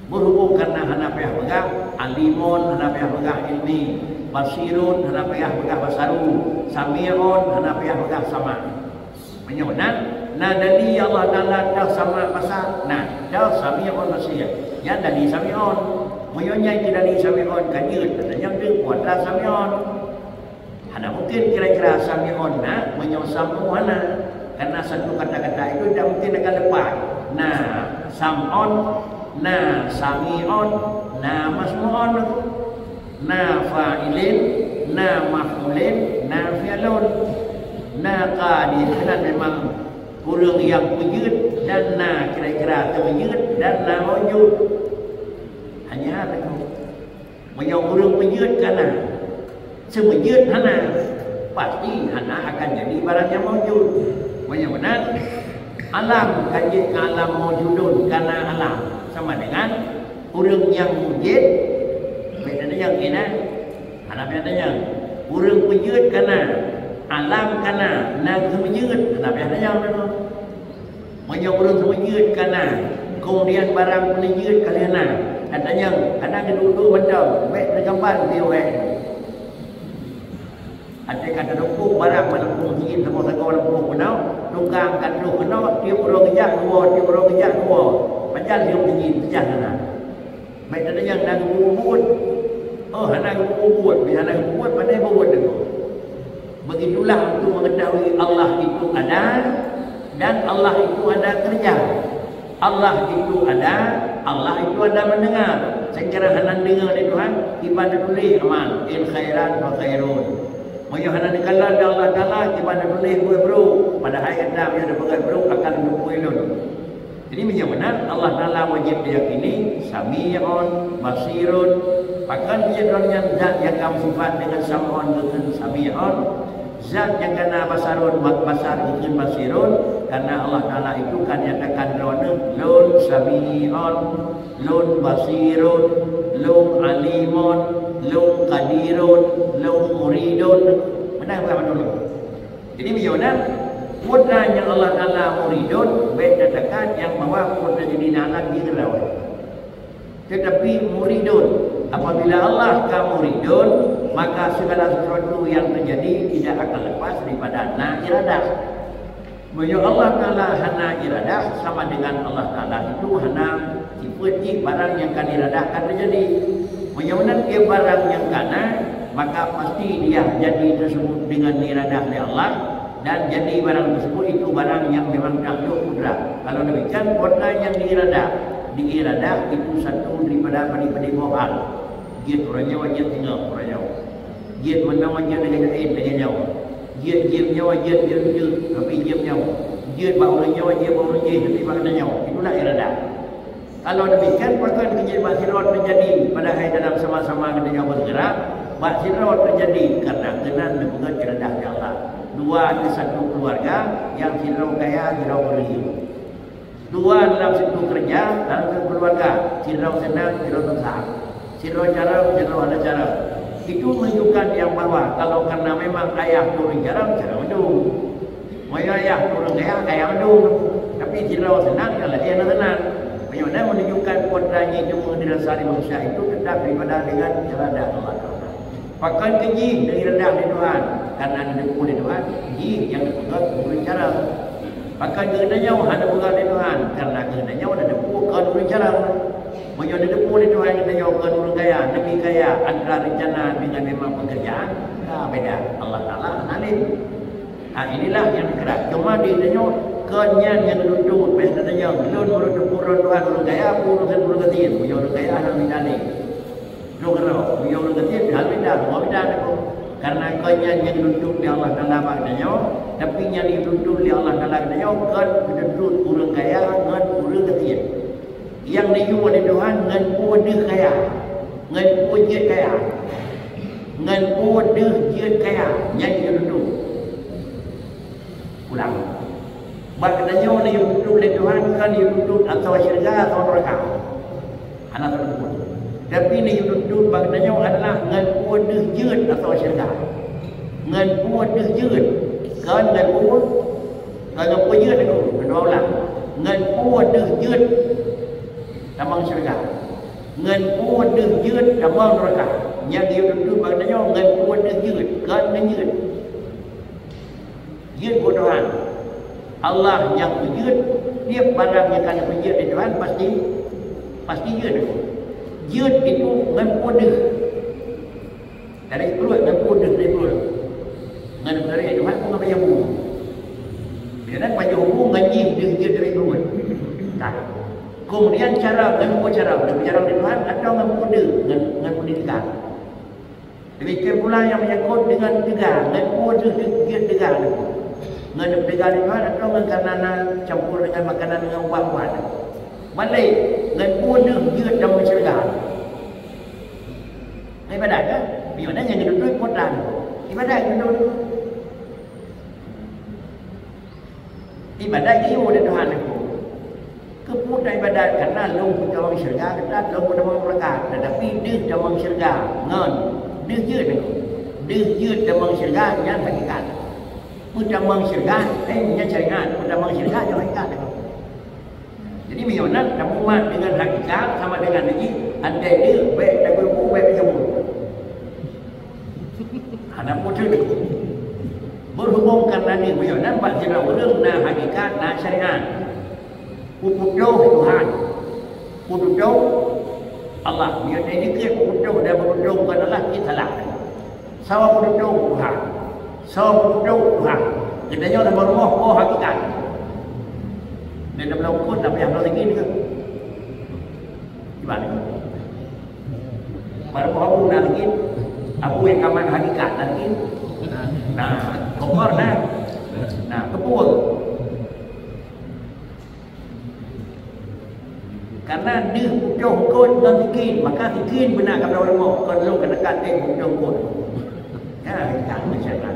Berhubung karena hana payah peugah, Alimun hana payah peugah ilmi, Basirun hana payah peugah basaru, Sami'un hana payah peugah sama. Meunyoe na, na dali Allah Taala dah sama basar, na dah Sami'un Basir. Nyan dali Sami'un. Meunyoe nyan dali Sami'un ka jeuet, kata nyang teukuat dah Sami'un. Hana mungkin kira-kira Sami'un na, meunyoe Sam'u hana. Karena satu kata-kata itu tidak mungkin akan lepas. Na Sam'un, na Sami'un, na Masmu'un, na fa'ilin, na maf'ulin, na fi'lun, na qadir. Kena memang ureuëng yang peujeuet dan na kira-kira teupeujeuet dan na maujud. Hanya itu. Meunyoe ureuëng peujeuet ka na, seumeujeuet hana, pasti hana akan jadi barang nyang maujud. Meunyoe meunan, alam ka jeuet keu alam maujudun, ka na alam, sama dengan ureuëng nyang mujud, beda dengan nyang kena, hana beda dengan. Ureuëng peujeuet ka na, alam ka na, na seumeujeuet, hana beda dengan. Meunyoe ureuëng seumeujeuet ka na, kemudian barang peuneujeuet ka lheueh na, gata nyang hana geuduek-duek mantong, bék teugambar di wék. Até ka teudumpuk barang bak lumpur jih, sagoe-sagoe lumpur keunoe, tukang ka troh keunoe, tiep uroe geujak dua, tiep uroe geujak dua, pajan lheueh jih, pajan na. Bék teudeungoe na geubuet-buet. Oh, hana geubuet-buet, hana geubuet, pandai buet deungoe. Begitulah untuk mengetahui Allah itu ada dan Allah itu ada kerja. Allah itu ada, Allah itu ada mendengar. Secara hana deungoe lé Tuhan, kiban teutuléh amal, in khairan fa khairun. Meunyoe hana dikalon lé Allah Taala, kiban teutuléh buet brok. Padahai gata meunyoe tapeugah brok akan geupeuilôn. Jadi, meunyoe meunan, Allah Taala wajéb tayakini, Sami'un, Basirun. Pakon jeuet droeneuh nyan zat nyang ka meusifat deungon Sam'un geukheun Sami'un, zat nyang ka na Basarun, ba-, Basar geukheun Basirun, karena Allah Taala itu ka nyatakan droeneuh, Lôn Sami'un, Lôn Basirun, Lôn Alimun, Lôn Qadirun, Lôn Muridun. Meunan bukan mandum. Jadi, meunyoe na, peue nyang Allah Taala muridun, bék tatakat nyang bahwa peue nyang jadi na alam jih keudroe. Tetapi muridun, apabila Allah ka muridun, maka segala sesuatu yang terjadi tidak akan lepas daripada na iradah. Meunyoe Allah Taala hana iradah, sama dengan Allah Taala itu hana sifeut jih barang nyang ka diiradah ka teujadi. Meunyoe meunan barang nyang ka na, maka pasti dia jadi tersebut dengan diiradah lé Allah, dan jadi barang tersebut itu barang nyang memang takluk kudrat. Kalau demikian, peue nyang diiradah, diiradah itu satu daripada padé-padé boh hal. Jeuet uroe nyoe, jeuet singoh uroe nyoe. Jeuet meunoe, jeuet lagée nyoe, lagée nyoe. Jeuet, jeuet nyoe, jeuet, jeuet, jeuet, tapi jeuet nyoe. Jeuet bak ureuëng nyoe, jeuet bak ureuëng jéh, tapi bak gata nyoe. Itulah iradah. Kalau demikian, pakon keu jeuet bak sidroe teujadi, padahai dalam sama-sama geutanyoe bergerak, bak sidroe teujadi, karena keunan neupeugét iradah Allah. Dua di satu keluarga, yang sidroe kaya, sidroe ureuëng. Dua dalam satu keureuja, dalam satu keuluwarga, sidroe seunang, sidroe susah. Sidroe carông, sidroe hana carông. Itu menunjukkan yang bahwa kalau karena memang ayah turun carông, carông mandum. Meunyoe ayah turun kaya, kaya mandum. Tapi sidroe seunang, nyang laén hana seunang. Meunyoe na menunjukkan kuasa nyang teuma dirasa di manusia itu tetap daripada dengan iradah Allah Taala. Pakon keu jih neuiradah lé Tuhan, karena neuteupeue lé Tuhan, jih nyang neupeugét ureuëng carông. Pakon keu geutanyoe hana neupeugét lé Tuhan, karena geutanyoe neuteupeue kon ureuëng carông. Meunyoe neuteupeue lé Tuhan geutanyoe kon ureuëng kaya, neubi kaya antara rencana dengan memang pekerjaan, ka beda. Allah Taala hana lé. Ha, inilah yang dikerak. Cuma di geutanyoe, kon nyan nyang neutuntut, meunan tanyoe, lôn meureutup ureuëng Tuhan ureuëng kaya, ureuëng, ureuëng gasien, meunyoe ureuëng kaya hana mita lé. Lôn keudroe, meunyoe ureuëng gasien, hana mita, hana mita deungoe. Karena kon nyan nyang neutuntut lé Allah Taala bak geutanyoe, tapi nyang neutuntut lé Allah Taala geutanyoe kon neutuntut ureuëng kaya ngon ureuëng gasien. Nyang neuyue lé Tuhan ngon peue deuh kaya, ngon peue jeuet kaya, ngon peue deuh jeuet kaya, nyan neutuntut. Ulang. Bak geutanyoe neutuntut lé Tuhan kon neutuntut atawa syeuruga atawa neuraka. Hana teutuntut. Tapi neutuntut bak geutanyoe adalah ngon peue deuh jeuet atawa syeuruga. Ngon peue deuh jeuet. Kon ngon peue, kon ngon peue jeuet aku, kedua ulang. Ngon peue deuh jeuet tamong syeuruga. Ngon peue deuh jeuet tamong neuraka. Nyang geuyue tuntut bak geutanyoe ngon peue deuh jeuet, kon ngon jeuet. Jeuet buet Tuhan. Allah nyang peujeuet, tiep barang nyang ka geupeujeuet lé Tuhan pasti, pasti jeuet. Jeuet itu ngon peue deuh. Dari pruet ngon peue deuh dari pruet. Ngon dari Tuhan pun ngon pajoh bu. Kadang pajoh bu ngon jih deuh jeuet dari pruet. Nah, kemudian cara, ngon peue cara, ngon cara dari Tuhan atau ngon peue deuh, ngon, ngon pendidikan. Demikian pula nyang menyangkut dengan teuga, ngon peue deuh jeuet teuga nyoe. Ngon teuga dari Tuhan atau ngon karena na campur dengan makanan dengan ubat-ubat. Balek, ngon peue deuh jeuet tamong syeuruga. Ibadat kan? Meunyoe na nyang geuteuntut potan. Ibadat geuteuntut. Ibadat jiyue lé Tuhan aku. Keupeue ibadat? Karena lôn peutamong syeuruga, gata lôn peutamong neuraka. Tetapi deuh tamong syeuruga ngon deuh jeuet aku. Deuh jeuet tamong syeuruga nyan hakikat. Peutamong syeuruga, eh, nyan syariat. Peutamong syeuruga nyan hakikat aku. Jadi, meunyoe na tamumat dengan hakikat sama dengan niki, andai deuh, bèk takubu, bèk tajamu. Hana putéh. Berhubung karena ni, meunyoe na bak sidroe ureueng na hakikat, na syariat. Peuputoh Tuhan. Peuputoh Allah. Meunyoe na dikeue peuputoh dan peuputoh bukan Allah, kita salah. Sawa peududoe Tuhan. Sawa peududoe Tuhan. Geutanyoe lam rumoh po hakikat. Nyan lam laukon lam payah bloe lagi ni. Gimana? Baru po abu na lagi. Abu yang kaman hakikat na lagi. Nah, kompor nah. Nah, kepul. Karena deuh putôh eungkôt ngon sikin, maka sikin beuna kamoe rumoh, kon lôn keuneuk até putôh eungkôt. Ya, jangan masyarakat.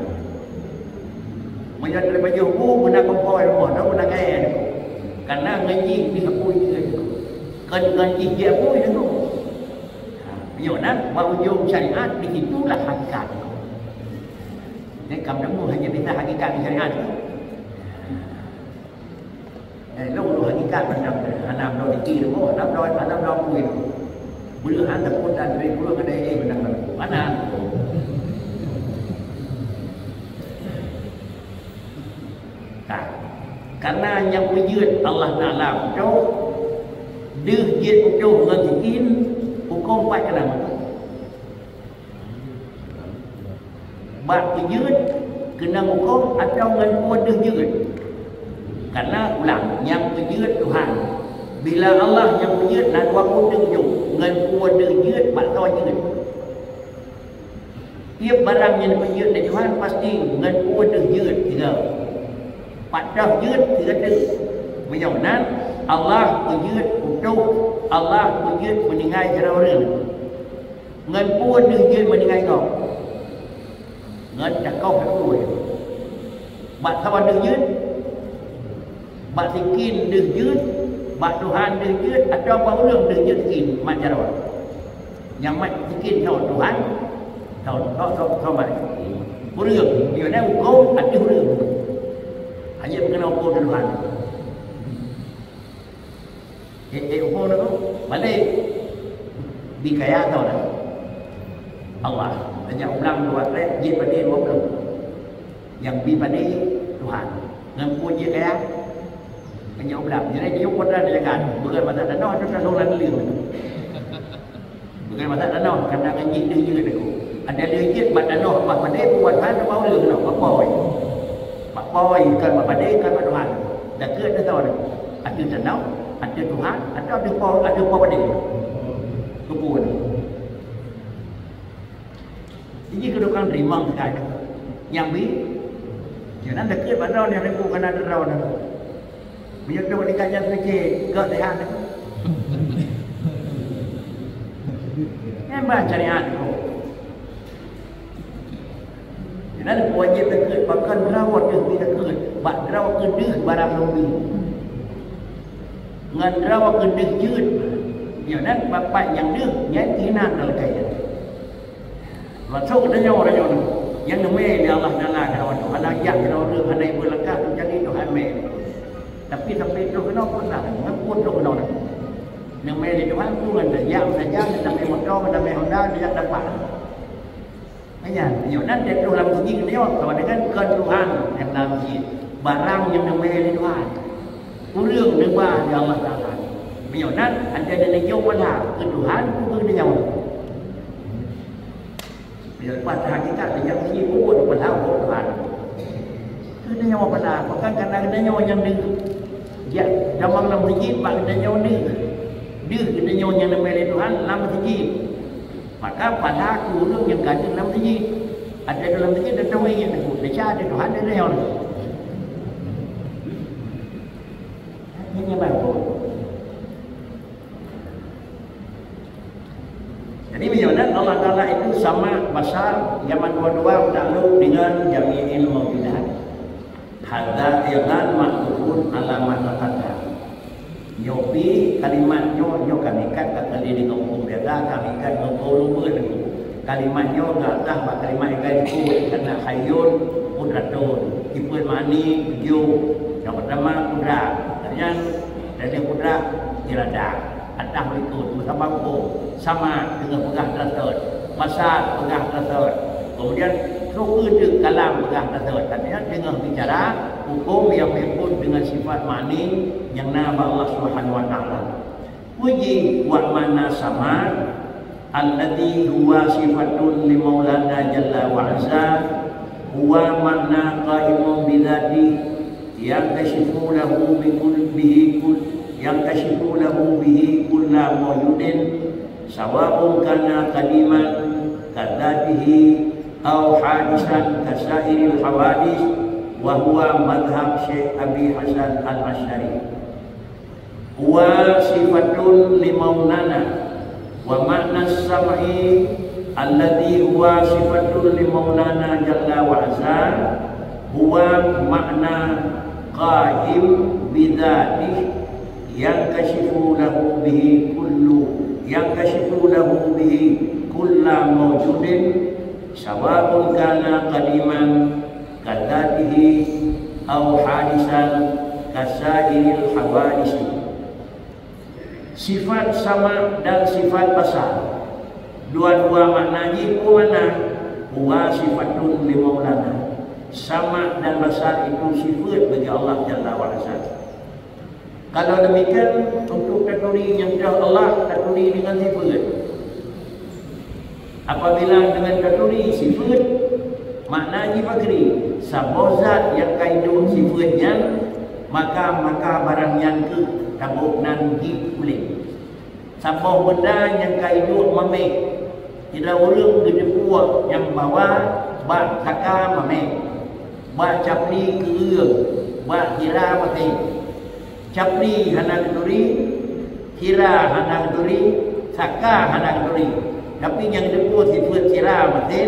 Meunyoe dari baju bu beuna kompor rumoh, dah beuna kaya. Karena ngaji di sepuluh itu. Kon ngaji dia pun itu. Ha, meunyoe na, bak ujong syariat, di situlah hakikat. Jadi, kamu nemu hanya bisa hakikat di syariat. Eh, lôn, lôn hakikat pandang, hana bloe diki lôn, hana bloe, hana bloe apui lôn. Beulah hana pun dan beri guru kena eh pandang lôn. Mana? Nah, karena nyang peujeuet Allah Taala putôh, deuh jeuet putôh ngon sikin, huköm pat keunan. Bak peujeuet keunong huköm atawa ngon peue deuh jeuet. Karena ulang, nyang peujeuet Tuhan. Bila Allah nyang peujeuet na dua peue deuh jeuet, ngon peue deuh jeuet bak soe jeuet. Tiep barang nyang peujeuet lé Tuhan pasti ngon peue deuh jeuet sigoe. Pat deuh jeuet sigoe teuh. Meunyoe nan, Allah peujeuet putôh, Allah peujeuet meuninggai sidroe ureueng. Ngon peue deuh jeuet meuninggai gob? Ngon dakoh apui. Bak saboh deuh jeuet? Bak sikin deuh jeuet? Bak Tuhan deuh jeuet? Atawa bak ureueng deuh jeuet sikin mat jaroe? Nyang mat sikin soe Tuhan, soe, soe, soe, soe mat. Ureueng, di mana huköm ateueh ureueng. Hanya keuneuk huköm Tuhan. Eh, eh, upo na tu? Balik. Bi kaya tau dah. Allah. Tanya ulang dua kali, jeuet padé dua puluh. Yang bi padé Tuhan. Ngan peue jeuet kaya? Tanya ulang. Jadi, dia pun dah jaga. Bukan masa dah noh, tu dah lorang leuh. Bukan masa dah noh, karena ngaji dia juga tu. Ada dia jeuet, mat dah noh, mat padé, buat hal, dah bau leuh noh, bapoi. Bapoi, kan mat padé, kan mat Tuhan. Dah ke dah tahu dah. Ada dah noh, ada Tuhan, ada, ada po, ada po padé. Kebun. Ini kedudukan rimang sekarang. Yang bi, jangan dekat pada yang ribu kena ada rawan. Meunyoe trok di kajah suci, gét sehat. Memang syariat tu. Jadi wajib dekat, bahkan droe deuh bi dekat, bak droe keudeuh barang lôn bi. Ngon droe keudeuh jeuet. Nyoe nan bapak nyang deuh, nyan inan dalam kaya. Masuk ke tanyoe, tanyoe. Nyang neumè lé Allah Taala keudroe nyoe, hana jak keudroe ureueng, hana ibuet langkah, meucari Tuhan mè. Tapi sampoe troh keunoe peue na, ngon peue troh keunoe na. Neumè lé Tuhan peue ngon tajak, tajak, neumè moto, neumè Honda, tajak dapat. Nyan, nyoe nan troh lam sijik nyoe, sama dengan kon Tuhan nyang lam sijik. Barang nyang neumè lé Tuhan. Ureueng neuba lé Allah Taala. Meunyoe nan, ante neujok pahala keu Tuhan, keu geutanyoe. Meunyoe leupah teuhakikat, meunyoe sijik pun pahala ubak Tuhan. Geutanyoe pahala, bahkan karena geutanyoe nyang deuh. Jak tamong lam sijik, bak geutanyoe deuh. Deuh geutanyoe nyang neumè lé Tuhan lam sijik. Maka pahala keu ureueng nyang ka deuh lam sijik. Ante deuh lam sijik, ante ingat teungku. Desya ante Tuhan, ante nyoe. Ini baru. Jadi, meunyoe nan Allah Taala itu sama, basar, nyang mandua-dua takluk dengan jami'il maujudat. Hadza aidan ma'tufun ala ma taqaddam. Nyoe pi kalimat nyoe, nyoe ka meuikat, ka kali deungon huköm biasa, ka meuikat ngon huköm lumbôi. Kalimat nyoe geuatah bak kalimat nyang ka jipeubuet, karena hayyun, qudratun. Jipeubuet makna tujoh. Nyang peurtama qudrat. Nyan dari qudrat, iradah. Atah likot, beusama huköm. Sama teungoh peugah teuraseut. Basar peugah teuraseut. Kemudian, troh keu teuk kalam peugah teuraseut. Artinya, teungoh bicara huköm nyang meukeuet dengan sifat makna nyang na bak Allah Subhanahu wa Taala. Puji wa makna sama, alladzi huwa sifatun li Maulana Jalla wa Azza, huwa makna qaimun bidzatihi, yankasyifu lahu bi kul-, bihi kul-, yankasyifu lahu bihi kullu maujudin, sawa'un kana qadiman kadzatihi au hadisan kasairil hawadis, wa huwa madhhab Syekh Abi Hasan Al-Asy'ari. Huwa sifatun li Maulana, wa makna sam'i alladzi huwa sifatun li Maulana jalla wa azza, huwa makna qaim bidzatihi, yankasyifu lahu bihi kullu, yankasyifu lahu bihi kulla maujudin, sawa'un kana qadiman kadzatihi au hadisan kasairil hawadisi. Sifat sama dan sifat basar, dua-dua makna jih peue makna? Huwa sifatun li Maulana. Sama dan basar itu sifat bagi Allah Jalla wa Azza. Kalau demikian, untuk taturi nyang Allah, taturi dengan sifat. Apabila dengan taturi sifat, makna jih pakri, saboh zat nyang ka iduek sifat nyan, maka, maka barang nyan keuh tabôh nan jih puléh. Saboh benda nyang ka iduek mamèh, sidroe ureueng geuteupeue nyang bahwa bak saka mamèh, bak capli keureung, bak sira maté. Capli hana geuturi, sira hana geuturi, saka hana geuturi. Tapi nyang geuteupeue sifeuet sira maté,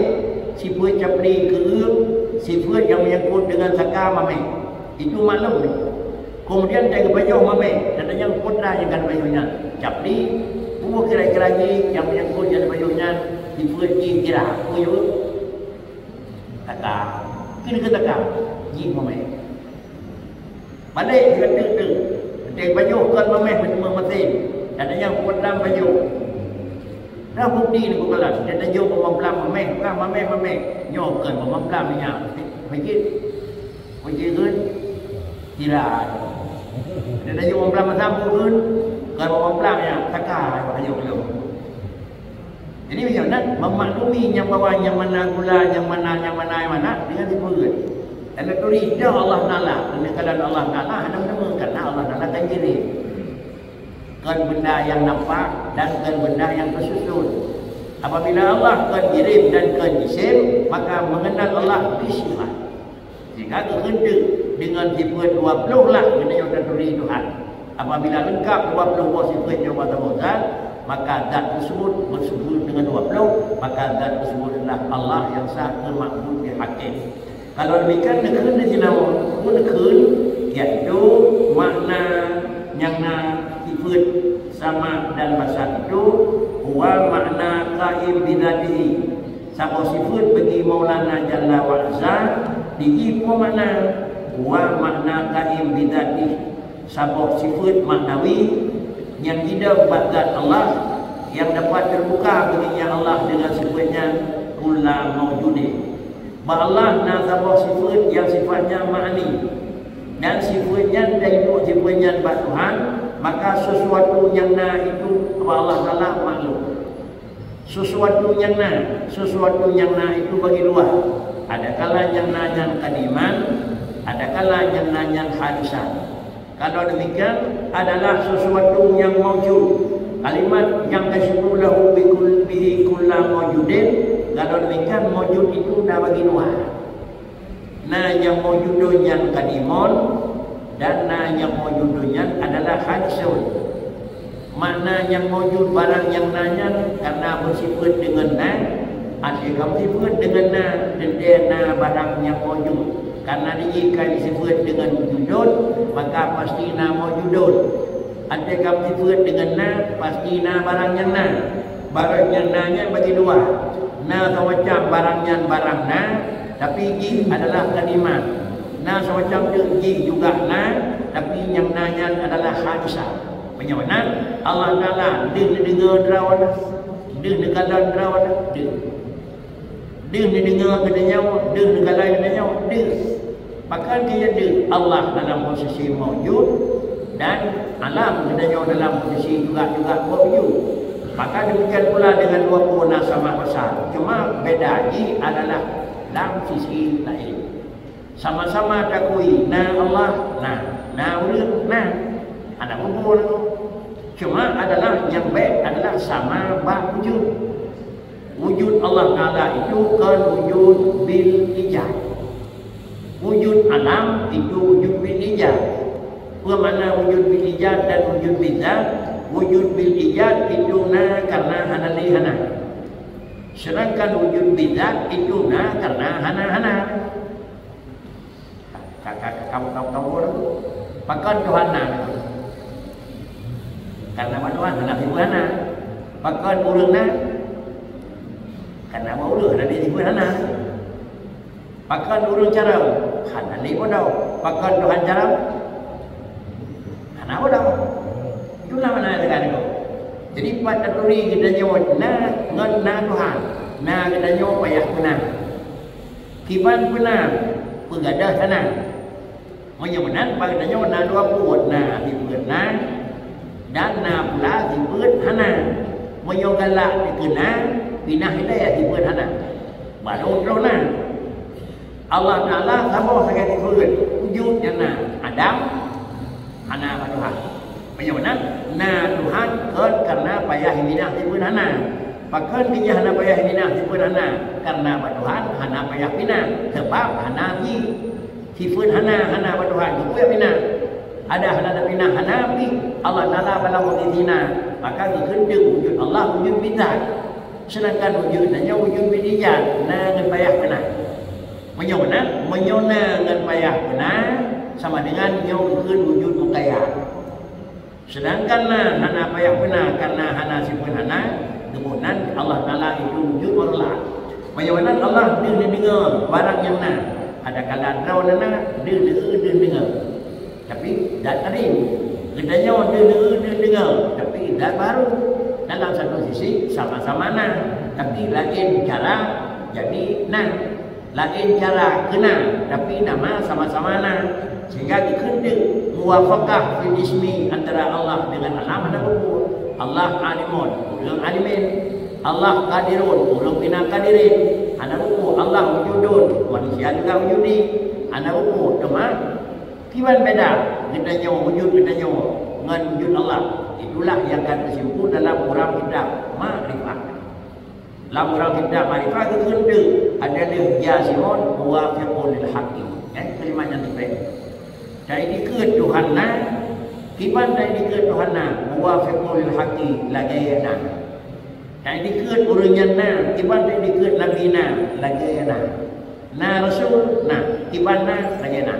sifeuet capli keureung, sifeuet nyang meunyangkot deungon saka mamèh. Itu maklum. Kemudian teugeubajôh mamèh, dan nyang putra nyang ka geubajoh nyan. Capli, peue kira-kira jih nyang meunyangkot nyang geubajoh nyan, sifeuet jih sira. Peue jaweueb? Saka. Kira-kira saka. Jih mamèh. Balek sigoe teuk-teuk. Teubajoh kon mamèh, meunyoe maté. Dan nyang putra bajoh. Dah bukti ni bukalan. Dia tunjuk peumamplam mamèh, bukan mamèh-mamèh. Nyoe kon peumamplam nyan. Masjid. Masjid kan? Tidak. Dia tunjuk peumamplam masa pun kan? Kon peumamplam nyan. Saka, ayuh belum. Jadi, macam mana memaklumi nyang bahwa nyang mana gula, nyang mana, nyang mana, nyang mana, dengan sifeuet. Dan turi dah Allah Taala, keuneukeulan Allah Taala, hana meuteumé, karena Allah Taala kan jirim. Kon benda nyang nampak dan kon benda nyang teususun. Apabila Allah kon jirim dan kon jisim, maka mengenal Allah bisifat. Sehingga geukheun teuk deungon sifeuet dua ploh lah geutanyoe taturi Tuhan. Apabila leungkap dua ploh boh sifeuet nyoe bak saboh zat, maka zat tersebut bersifeuet deungon dua ploh, maka zat tersebut adalah Allah nyang sah keu makbud nyang hakiki. Kalau demikian, neukheun di sinoe, pun neukheun, yaitu makna nyang na sifeuet sama dan basar itu, huwa makna qaim bidzatihi. Saboh sifeut bagi Maulana Jalla wa Azza, diji peue makna? Wa makna qaim bidzatih. Saboh sifeut maknawi nyang jidong bak zat Allah, nyang dapat teubuka bagi nyan Allah dengan sifeut nyan, kulla maujudin. Bak Allah na saboh sifeut nyang sifatnya ma'ani, dan sifeut nyan tainok sifeut nyan bak Tuhan, maka sesuatu nyang na itu bak Allah Taala makhluk. Sesuatu nyang na, sesuatu nyang na itu bagi dua. Adakala nyang na nyan qadiman, adakala nyang na nyan hadisan. Kalau demikian, adalah sesuatu nyang maujud. Kalimat nyang tasifu lahu bikul-, bihi kulla maujudin, kalau demikian, maujud itu na bagi dua. Na nyang maujudun nyan qadimun, dan na nyang maujudun nyan adalah hadisun. Makna nyang maujud barang nyang na nyan karena beusifeut deungon na, até ka beusifeut deungon na, teuntée na barang nyang maujud. Karena diji ka jisifeut deungon wujudun, maka pasti na maujudun. Até ka beusifeut deungon na, pasti na barang nyang na. Barang nyang na nyan bagi dua. Na semacam barang nyan barang na, tapi jih adalah qadiman. Na semacam teuk jih juga na, tapi nyang na nyan adalah hadisan. Meunyoe meunan, Allah Taala deuh neudeungoe droe na, deuh neukalon droe na, deuh. Deuh neudeungoe geutanyoe, deuh neukalon geutanyoe, deuh. Pakon keu nyan deuh? Allah dalam posisi maujud dan alam geutanyoe dalam posisi juga-juga maujud. Maka demikian pula dengan dua peue na sama besar. Cuma beda jih adalah lam sisi laén. Sama-sama takui na Allah, na, na ureuëng, na. Hana muphom. Cuma adalah nyang bék adalah sama bak wujud. Wujud Allah Taala itu kon wujud bil ijad. Wujud alam itu wujud bil ijad. Peue makna wujud bil ijad dan wujud bil zat? Wujud bil ijad itu na karena hana lé hana. Sedangkan wujud bil zat itu na karena hana hana. Ka, ka, ka, kamu, kamu, kamu ureuëng. Pakon Tuhan na? Karena bak Tuhan hana sifeut hana. Pakon ureuëng na? Karena bak ureuëng hana sifeut hana. Pakon ureuëng carông? Hana lé bodoh. Pakon Tuhan carông? Hana bodoh. Itulah makna dengan itu. Jadi, pat taturi geutanyoe na ngon na Tuhan. Na geutanyoe payah peuna. Kiban peuna, peugadôh hana. Meunyoe meunan, bak geutanyoe na dua buet, na sifeut na, dan na pula sifeut hana. Meunyoe galak dikeue na, pinah ilée sifeut hana. Baru troh na. Allah Taala saboh sagai sifeut, wujud nyang na. Adam, hana bak Tuhan. Meunyoe meunan, na Tuhan kon karena payah minah sifeut hana. Pakon keu jih hana payah minah sifeut hana? Karena bak Tuhan hana payah pinah, sebab hana jih. Sifeut hana, hana bak Tuhan, geupeue pinah. Ada hana tapinah, hana pih. Allah Taala bak lam posisi na, maka geukheun wujud Allah wujud bil zat. Sedangkan wujud tanyoe wujud bil ijad, na ngon payah peuna. Meunyoe meunan, meunyoe na ngon payah peuna, sama dengan nyoe geukheun wujud muqayyad. Sedangkan na hana payah peuna karena hana sifeut hana, geuboh nan Allah Taala itu wujud mutlak. Meunyoe meunan Allah deuh neudeungoe barang nyang na, ada kala droe na, deuh neueu deuh deungoe. Tapi dat tadi, geutanyoe deuh neueu deuh deungoe, tapi dat baru. Dalam satu sisi sama-sama na, tapi laén cara jadi na. Laén cara keuna, tapi nama sama-sama na. Sehingga geukheun muwafaqah fil ismi antara Allah dengan alam hana buku. Allah alimun, ureuëng alimin. Allah qadirun, ureuëng pina qadirin. Hana buku. Allah wujudun, manusia juga wujudi. Hana buku. Teuma kiban beda geutanyoe, wujud geutanyoe ngon wujud Allah. Itulah yang ka teusimpul dalam ureuëng kitab makrifat. Lam ureuëng kitab makrifat geukheun ada lheueh ja simon muwafiqun lil haqqi. Eh, kalimat nyang teupeue. Taidikeue Tuhan na, kiban taidikeue Tuhan na, muwafiqun lil haqqi, lagée na. Taidikeue ureuëng nyan na, kiban taidikeue Nabi na, lagée na. Na Rasul na, kiban na, lagée na.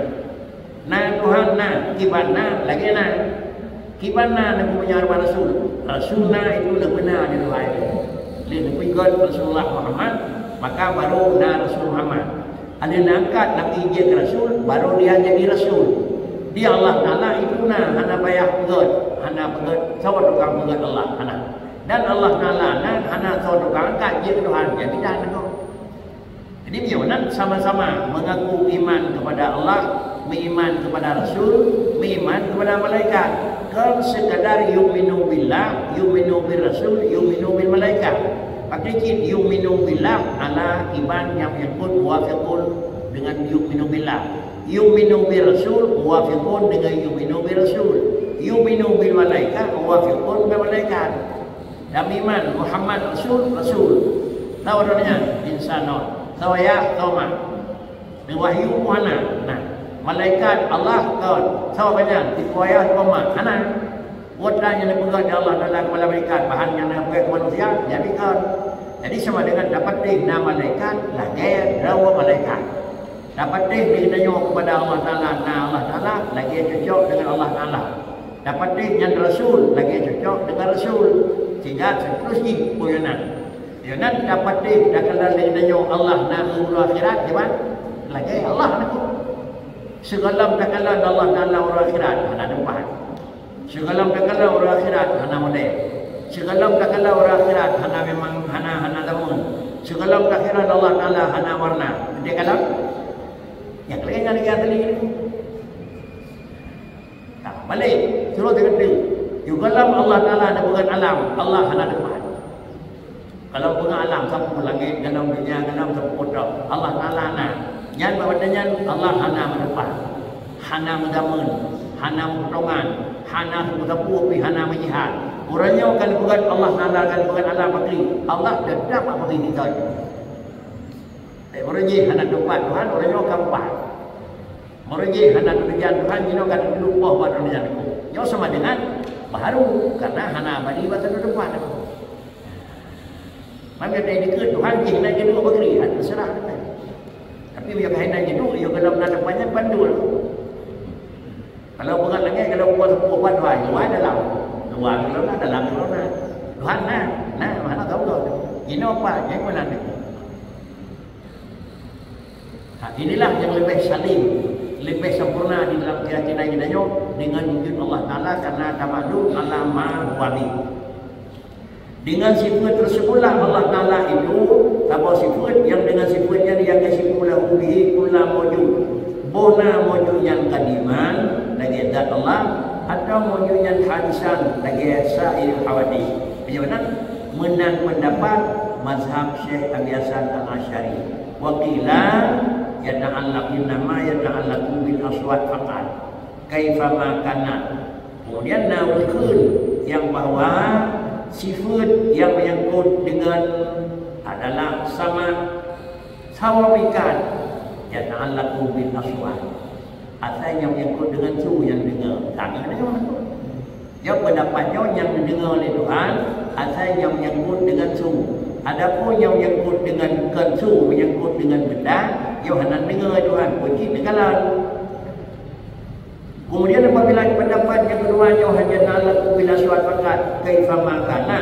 Na Tuhan na, kiban na, lagée na. Kiban na neupeumanyang bak Rasul. Rasul na itu leubeh na di luwa ilée. Lé neupeugét Rasulullah Muhammad, Maka baru na Rasul Muhammad. Ada na angkat Nabi jeuet keu Rasul, baru dia jadi Rasul. Di Allah Taala itu na, hana payah peugét, hana peugét soe tukang peugét Allah, hana. Dan Allah Taala na, hana soe tukang angkat jeuet keu Tuhan, jadi dah na. Jadi meunyoe nan sama-sama mengaku iman kepada Allah, meuiman kepada Rasul, meuiman kepada malaikat. Kon sekadar yu'minu billah, yu'minu bir Rasul, yu'minu bil malaikat. Pakai cit yu'minu billah ala iman nyang menyangkut muwafiqun dengan yu'minu billah. Yu'minu bir Rasul muwafiqun dengan yu'minu bir Rasul. Yu'minu bil malaikat muwafiqun bil malaikat. Dan iman Muhammad Rasul, Rasul. Tahu dah nyan, insanon. Tahu ya, tahu mak. Di wahyu pun hana. Nah, malaikat Allah kon. Tahu banyak, di kuaya, tahu mak. Hana. Buat dah yang dipeugah di Allah Taala kepada malaikat, bahan yang nak buat manusia, jadi kon. Jadi sama dengan dapat deh na malaikat, lagèe droe malaikat. Tapatéh di tanyoe kepada Allah Taala, na Allah Taala lagèe cocok dengan Allah Taala. Tapatéh nyan Rasul lagèe cocok dengan Rasul. Sehingga seterus jih peue nyang na. Nyang na tapatéh takalon di tanyoe Allah na uroe akhirat, kiban? Lagèe Allah na. Sigohlom takalon Allah Taala uroe akhirat, hana teumpat. Sigohlom takalon uroe akhirat hana model. Sigohlom takalon uroe akhirat hana memang, hana, hana zaman. Sigohlom takalon Allah Taala hana warna. Dia kalon? Nyang laén nyang lagèe asli. Nah, balik. Suruh teukeudeuh. Sigohlom Allah Taala na bukan alam, Allah hana teumpat. Gohlom peugah alam sapeue langét, gohlom donya, gohlom sapeue tok. Allah Taala na. Nyan bak watèe nyan Allah hana meuteumpat, hana meuzameun, hana meupotongan, hana sapeue-sapeue pih hana meujihat. Uroe nyoe ka lheueh peugah Allah Taala, ka lheueh peugah alam bakri. Allah teutap bak posisi geuh. Tapi uroe jih hana teumpat Tuhan, uroe nyoe ka meupat. Meureuji hana teukeujang Tuhan, jinoe ka teupeuleupah bak droeneuh nyan. Nyoe sama dengan baharu, karena hana abadi bak teumpat. Maka dari dikeue Tuhan jih na jeuduek bak kiri, hana teuseurah Tuhan. Tapi meunyoe ka hana jeuduek, yo gohlom na teumpat nyan bandul. Kalau beurangkat langét, kalau buat sepuluh buat dua, luar dalam. Luar kilo na, dalam kilo na. Tuhan na, na, mana tahu kau. Jinoe apa, jangan mana ni. Ha, inilah yang lebih salim, lebih sempurna di dalam keyakinan kita nyoe dengan wujud Allah Taala, karena tamaklum Allah Maha Wali. Dengan sifat tersebutlah Allah Taala itu, saboh sifat yang dengan sifat nyan yang yasifu lahu bihi kullu maujud. Boh na maujud nyang kadiman lagèe zat Allah, atau maujud nyang hadisan lagèe sairil hawadis. Meunyoe meunan pendapat mazhab Syekh Abi Hasan Al-Asy'ari. Wa qila yata'allaqu, innama yata'allaqu bil aswat faqat. Kaifa ma kana. Kemudian na geukheun nyang bahwa sifat yang menyangkut dengan adalah sama, sama ikat, yata'allaqu bil aswat. Asai nyang menyangkut dengan su nyang deungoe. Tanyoe deungoe. Nyoe pendapat nyoe nyang neudeungoe lé Tuhan, asai nyang menyangkut dengan su. Adapun nyang menyangkut dengan kon su, menyangkut dengan benda, nyoe hana neudeungoe lé Tuhan, peue jih neukalon. Kemudian apabila pendapat yang kedua nyoe hanya ta'allaqu bil aswat faqat, kaifa ma kana,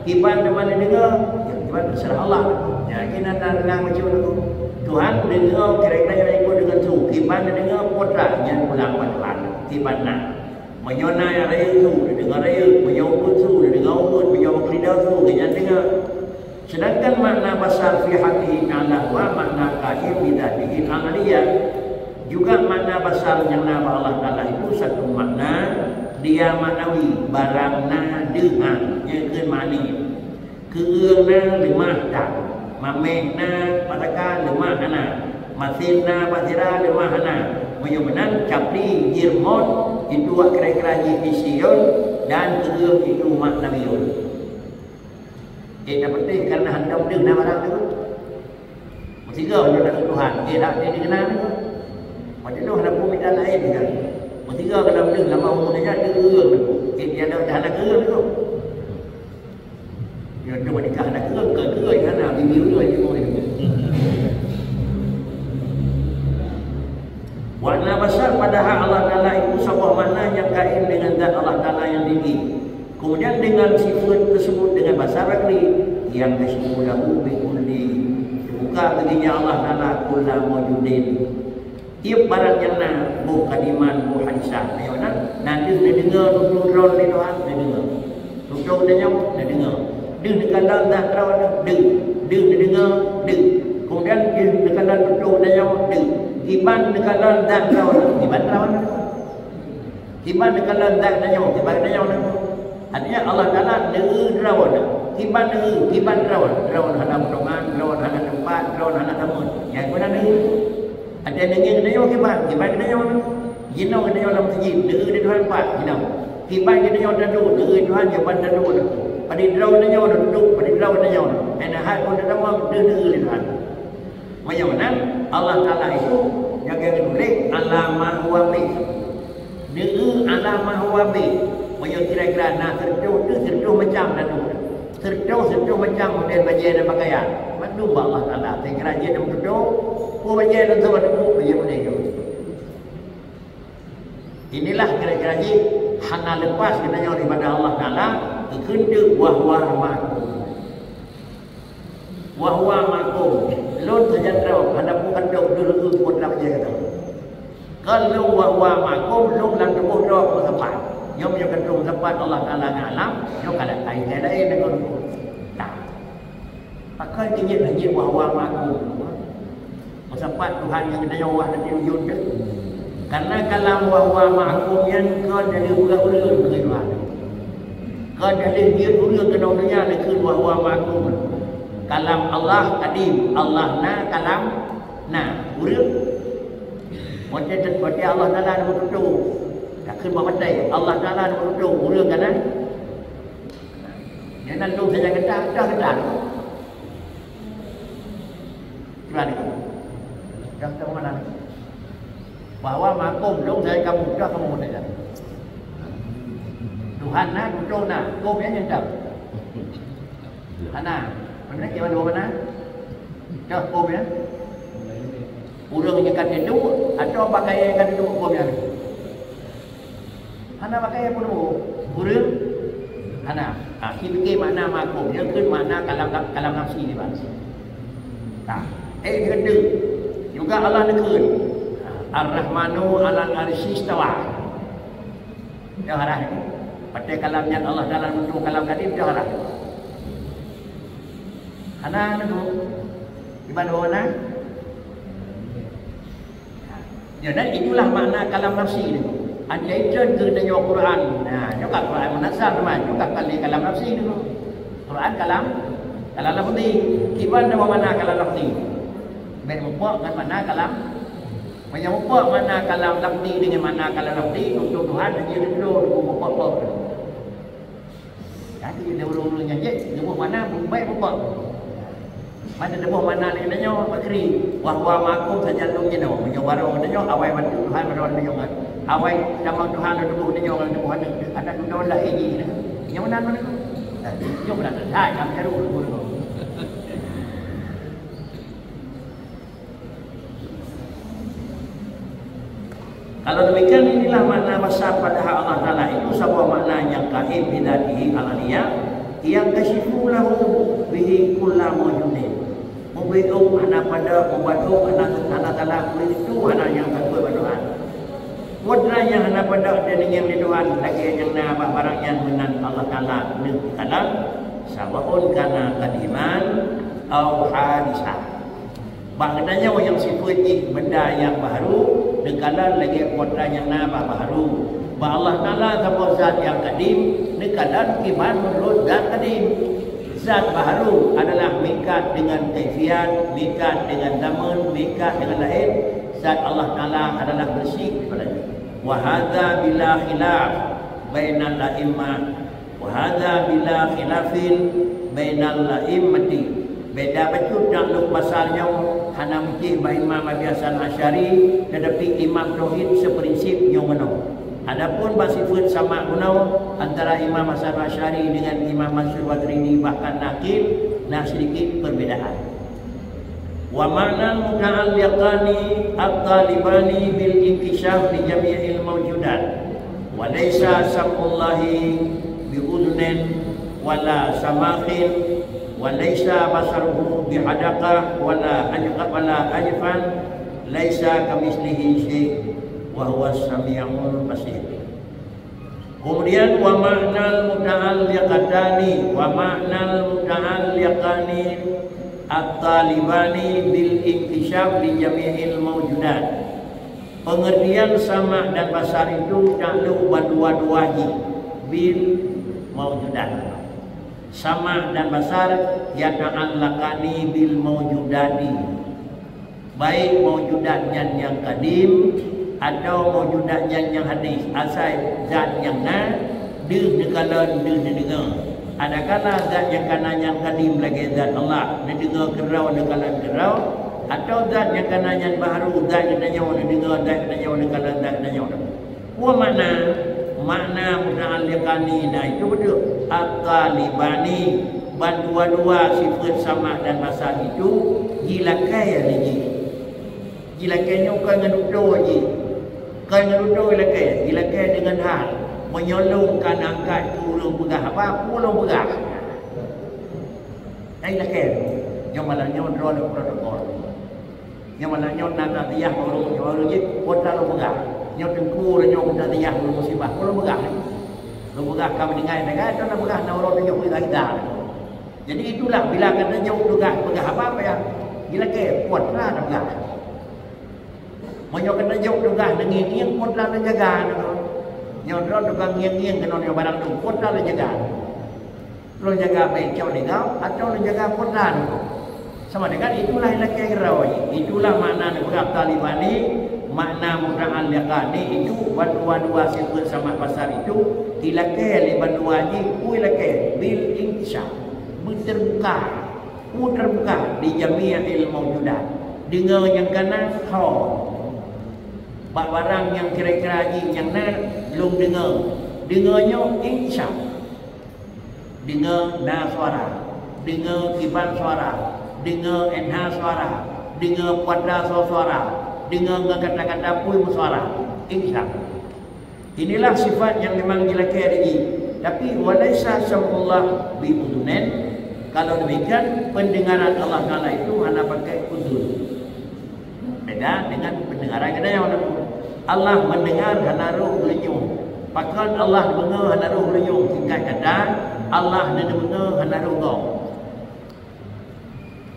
kiban teuma neudeungoe, ya, kiban terserah Allah. Ya, ini na, na, na macam tu. Tuhan deungoe kira-kira nyang ikut dengan su, kiban neudeungoe putra nyan pulang bak Tuhan, kiban na. Meunyoe na nyang rayeuk su, neudeungoe rayeuk, meunyoe ubeut su, neudeungoe ubeut, meunyoe meukeulida su, gobnyan deungoe. Sedangkan makna basar fi haqqihi ta'ala huwa makna qaim bi dzatihi al-aliyah. Juga makna basar nyang na bak Allah Taala itu satu makna dia maknawi, barang na deungon, nyang kheun mani. Keureung na leumah that, mamèh na pataka leumah hana, masin na bak sira leumah hana. Meunyoe meunan, capli, jirmot, itu wak kira-kira jih hisiyon, dan keureung itu maknawiyun. Eh, nyang penting karena hantom deuh na barang tu. Meusigoe ulôn takheun Tuhan, eh, dak dia dikenal tu. Macam tu hana peue mita laén kan. Meusigoe dalam deuh lama umur dia tu ureueng tu. Eh, dia dah, dah hana ureueng tu. Dia tu menikah hana ureueng, ke ureueng hana, bini ureueng je ureueng. Makna basar padahal Allah Taala itu saboh makna nyang kaim dengan zat Allah Taala nyang tinggi. Kemudian dengan sifat tersebut, dengan basar tadi, yang yasifu lahu bi kulli, itu Ka bagi Allah Taala kulla maujudin. Tiep barang nyang na, boh kadiman, boh hadisan. Ayo na, na deuh neudeungoe tutoe droe lé Tuhan, neudeungoe. Tutoe geutanyoe, neudeungoe. Deuh neukalon zat droe, deuh. Deuh neudeungoe, deuh. Kemudian deuh neukalon tutoe geutanyoe, deuh. Kiban neukalon zat droe, kiban droe. Kiban neukalon zat geutanyoe, kiban geutanyoe na. Artinya Allah Taala neueu droe. Kiban neueu, kiban droe. Droe hana potongan, droe hana teumpat, droe hana tamon. Nyang guna neueu. Ada neungieng geutanyoe kiban, kiban geutanyoe na. Jinoe geutanyoe lam masjid, neueu di Tuhan pat, jinoe. Kiban geutanyoe tandu, neueu Tuhan jawaban tandu na. Padit droe geutanyoe na, dudoe, padit droe geutanyoe na. Hana hat pun teutamong, deuh neueu lé Tuhan. Meunyoe meunan, Allah Taala itu nyang geutuléh ala ma huwa bih. Neueu ala ma huwa bih. Meunyoe kira-kira na siratoh tu, siratoh macam na tu. Siratoh, siratoh macam model bajée dan pakaian. Mandum bak Allah Taala. Saya kira jih dah beutôi. Peue bajée dan sama tu, bajée model tu. Inilah kira-kira jih hana lepas geutanyoe daripada Allah Taala, geukheun teuk wa huwa ma'akum. Wa huwa ma'akum. Lôn sajan droe, hana peue kantong deuh leueu pun lam jih kata. Kon lôn wa huwa ma'akum, lôn lam tuboh droe meusapat. Nyoe meunyoe kantong meusapat Allah Taala ngon alam, nyoe ka laén, laén deungon. Nah. Pakon jih nyan lagée wa huwa ma'akum. Meusapat Tuhan nyang geutanyoe wah nanti ujong teuh. Karena kalam wa huwa ma'akum nyan kon dari ureuëng-ureuëng keu Tuhan. Kon dari jeuet ureuëng keunoe donya neukheun wa huwa ma'akum. Kalam Allah kadim, Allah na, kalam na. Ureuëng, watée, watée Allah Taala neumeututoe, takheun bak batée, Allah Taala neumeututoe, ureuëng ka na. Nyan lôn sajan geutanyoe, dah geutanyoe. Cuba ni. Dah tahu mana ni? Bahwa makom lôn sajan kamu, dah kamu meusajan. Tuhan na, tutoe na, kom nyan nyang tahu. Hana. Mana kita dua mana? Dah kom ya. Ureuëng nyang ka teuduek atau pakaian nyang ka teuduek kom nyan. Hana pakai pun ureuëng. Hana. Ha, sipike makna makom. Dia kheun makna kalam, kalam nafsi ni, Pak. Ha. Eh, keuneuk. Juga Allah neukheun. Ar-Rahmanu 'alal 'arsy istawa. Dia arah ni. Pakai kalam nyan Allah dalam bentuk kalam kadim, dia arah. Hana neukheun. Iban orang. Ya, dan itulah makna kalam nafsi tu. Andai cun keu tanyoe Quran. Nah, nyoe ka Quran munazzal teuma, nyoe ka kali kalam nafsi tu. Quran kalam, kalam lafzi. Kiban nama makna kalam lafzi? Bèk mupok ngon makna kalam. Meunyoe mupok makna kalam lafzi dengan makna kalam lafzi, untuk Tuhan hanya dua, dua mupok-pok. Jadi, lé ureuëng-ureuëng nyan jih, neuboh makna, baik mupok. Mana neuboh makna lé geutanyoe, bakri. Wa huwa ma'akum sajan lôn jinoe. Meunyoe barô geutanyoe, awai bantu Tuhan, barô geutanyoe. Awai tamong Tuhan, lôn tuboh geutanyoe, ngon tuboh aneuk. Ada dudoe lah, eh, jih. Nyoe meunan mana tu? Nyoe meunan tu. Hai, kami jaru, guru. Kalau demikian, inilah makna basa padahal Allah Taala itu saboh makna nyang qaim bidzatihi al-aliyah, yang kasyifu lahu bihi kulla maujudin. Mubeuôk hana pada, mubadôk hana, hana tala, itu hana nyang takot bak Tuhan. Kuadrat nyang hana pada dan nyang di Tuhan lagèe nyang na bak barang nyan meunan Allah Taala neukalon, sawaun kana qadiman au hadisan. Bak geutanyoe nyang sifeuet jih benda nyang baharu, neukalon lagèe kuadrat nyang na bak baharu. Bak Allah Taala saboh zat nyang kadim, neukalon kiban meunurot zat kadim. Zat baharu adalah meuikat dengan kaifiat, meuikat dengan zaman, meuikat dengan laén. Zat Allah Taala adalah beureusi daripada nyan. Wa hadza bila khilaf bainal a'immah. Wa hadza bila khilafin bainal a'immati. Beda bacut taklok pasal nyoe hana mungkin bak Imam Abi Hasan Asy'ari, tetapi imam tauhid seprinsip nyoe meunoe. Adapun bak sifeut sama bunoe antara Imam Hasan Asy'ari dengan Imam Mansur Maturidi bahkan Naqil na sedikit perbedaan. Wa ma'nal muta'alliqani at-talibani bil inkishaf li jami'il maujudat. Wa laisa sam'ullahi bi udhunin wala samakhin Wa laisa basaruhu bihadaqah wala ajqa wala ajfan, laisa kamitslihi syai' wa huwas samiul basir. Kemudian, wa ma'nal muta'alliqatani, wa ma'nal muta'alliqani at-talibani bil inkishaf li jami'il maujudat. Pengertian sama' dan basar itu takluk bandua-dua jih bil maujudat. Sama' dan basar yata'allaqani bil maujudati. Baik maujudat nyan nyang kadim, atawa maujudat nyan nyang hadis, asai zat nyang na, deuh neukalon, deuh neudeungoe. Adakala zat nyang kana nyan kadim lagée zat Allah, neudeungoe keudroe, neukalon keudroe, atawa zat nyang kana nyan bahru, zat geutanyoe neudeungoe, zat geutanyoe neukalon, zat geutanyoe. Peue makna? Makna muta'alliqani na itu beutôi. At-talibani, bandua-dua sifeuet sama' dan basar itu jilakée lé jih. Jilakée nyoe kon ngon tutoe jih. Kon ngon tutoe jilakée, jilakée deungon hal. Meunyoe lôn ka angkat keu ureuëng peugah haba, peue lôn peugah? Ai lakée, nyoe malam nyoe droe lôn protokol. Nyoe malam nyoe na takziah ureuëng, nyoe ureuëng jih, kota lôn peugah. Nyoe teungku ureuëng nyoe takziah ureuëng musibah, peue lôn peugah? Lôn peugah ka meuninggai, meuninggai, atau lôn peugah na ureuëng tujoh puluh lima. Jadi itulah bila ka neujok tugaih peugah haba payah jilakée, kota lôn peugah. Meunyoe ka neujok tugaih neungieng-ngieng, kota lôn jaga nyoe. Nyoe droe tukang ngieng-ngieng keunoe nyoe barang tu, kota lôn jaga. Lôn jaga bèk cok lé gob, atawa lôn jaga kota nyoe. Sama dengan itulah ilakée keudroe. Itulah makna neupeugah talibani, makna muta'alliqani itu bandua-dua sifeuet sama' basar itu ilakée lé bandua jih, peue ilakée? Bil inkishaf, beuteubuka. Peue teubuka? Li jami'il maujudat. Deungoe nyang kana, ho. Bak barang nyang kira-kira jih nyang na, lôn deungoe. Deungoe nyoe inkishaf. Deungoe na suara. Deungoe kiban suara. Deungoe enha suara. Deungoe puatra soe suara. Deungoe ngon kata-kata peue meusuara. Inkishaf. Inilah sifat nyang memang jilakée lé jih. Tapi, walaisa sam'ullah bi udhunain, kalau demikian, pendengaran Allah Taala itu hana pakai udhun. Beda dengan pendengaran geutanyoe. Allah mendengar hana roh geulinyueng. Pakon Allah deungoe hana roh geulinyueng? Singkat kata, Allah neudeungoe hana roh gob.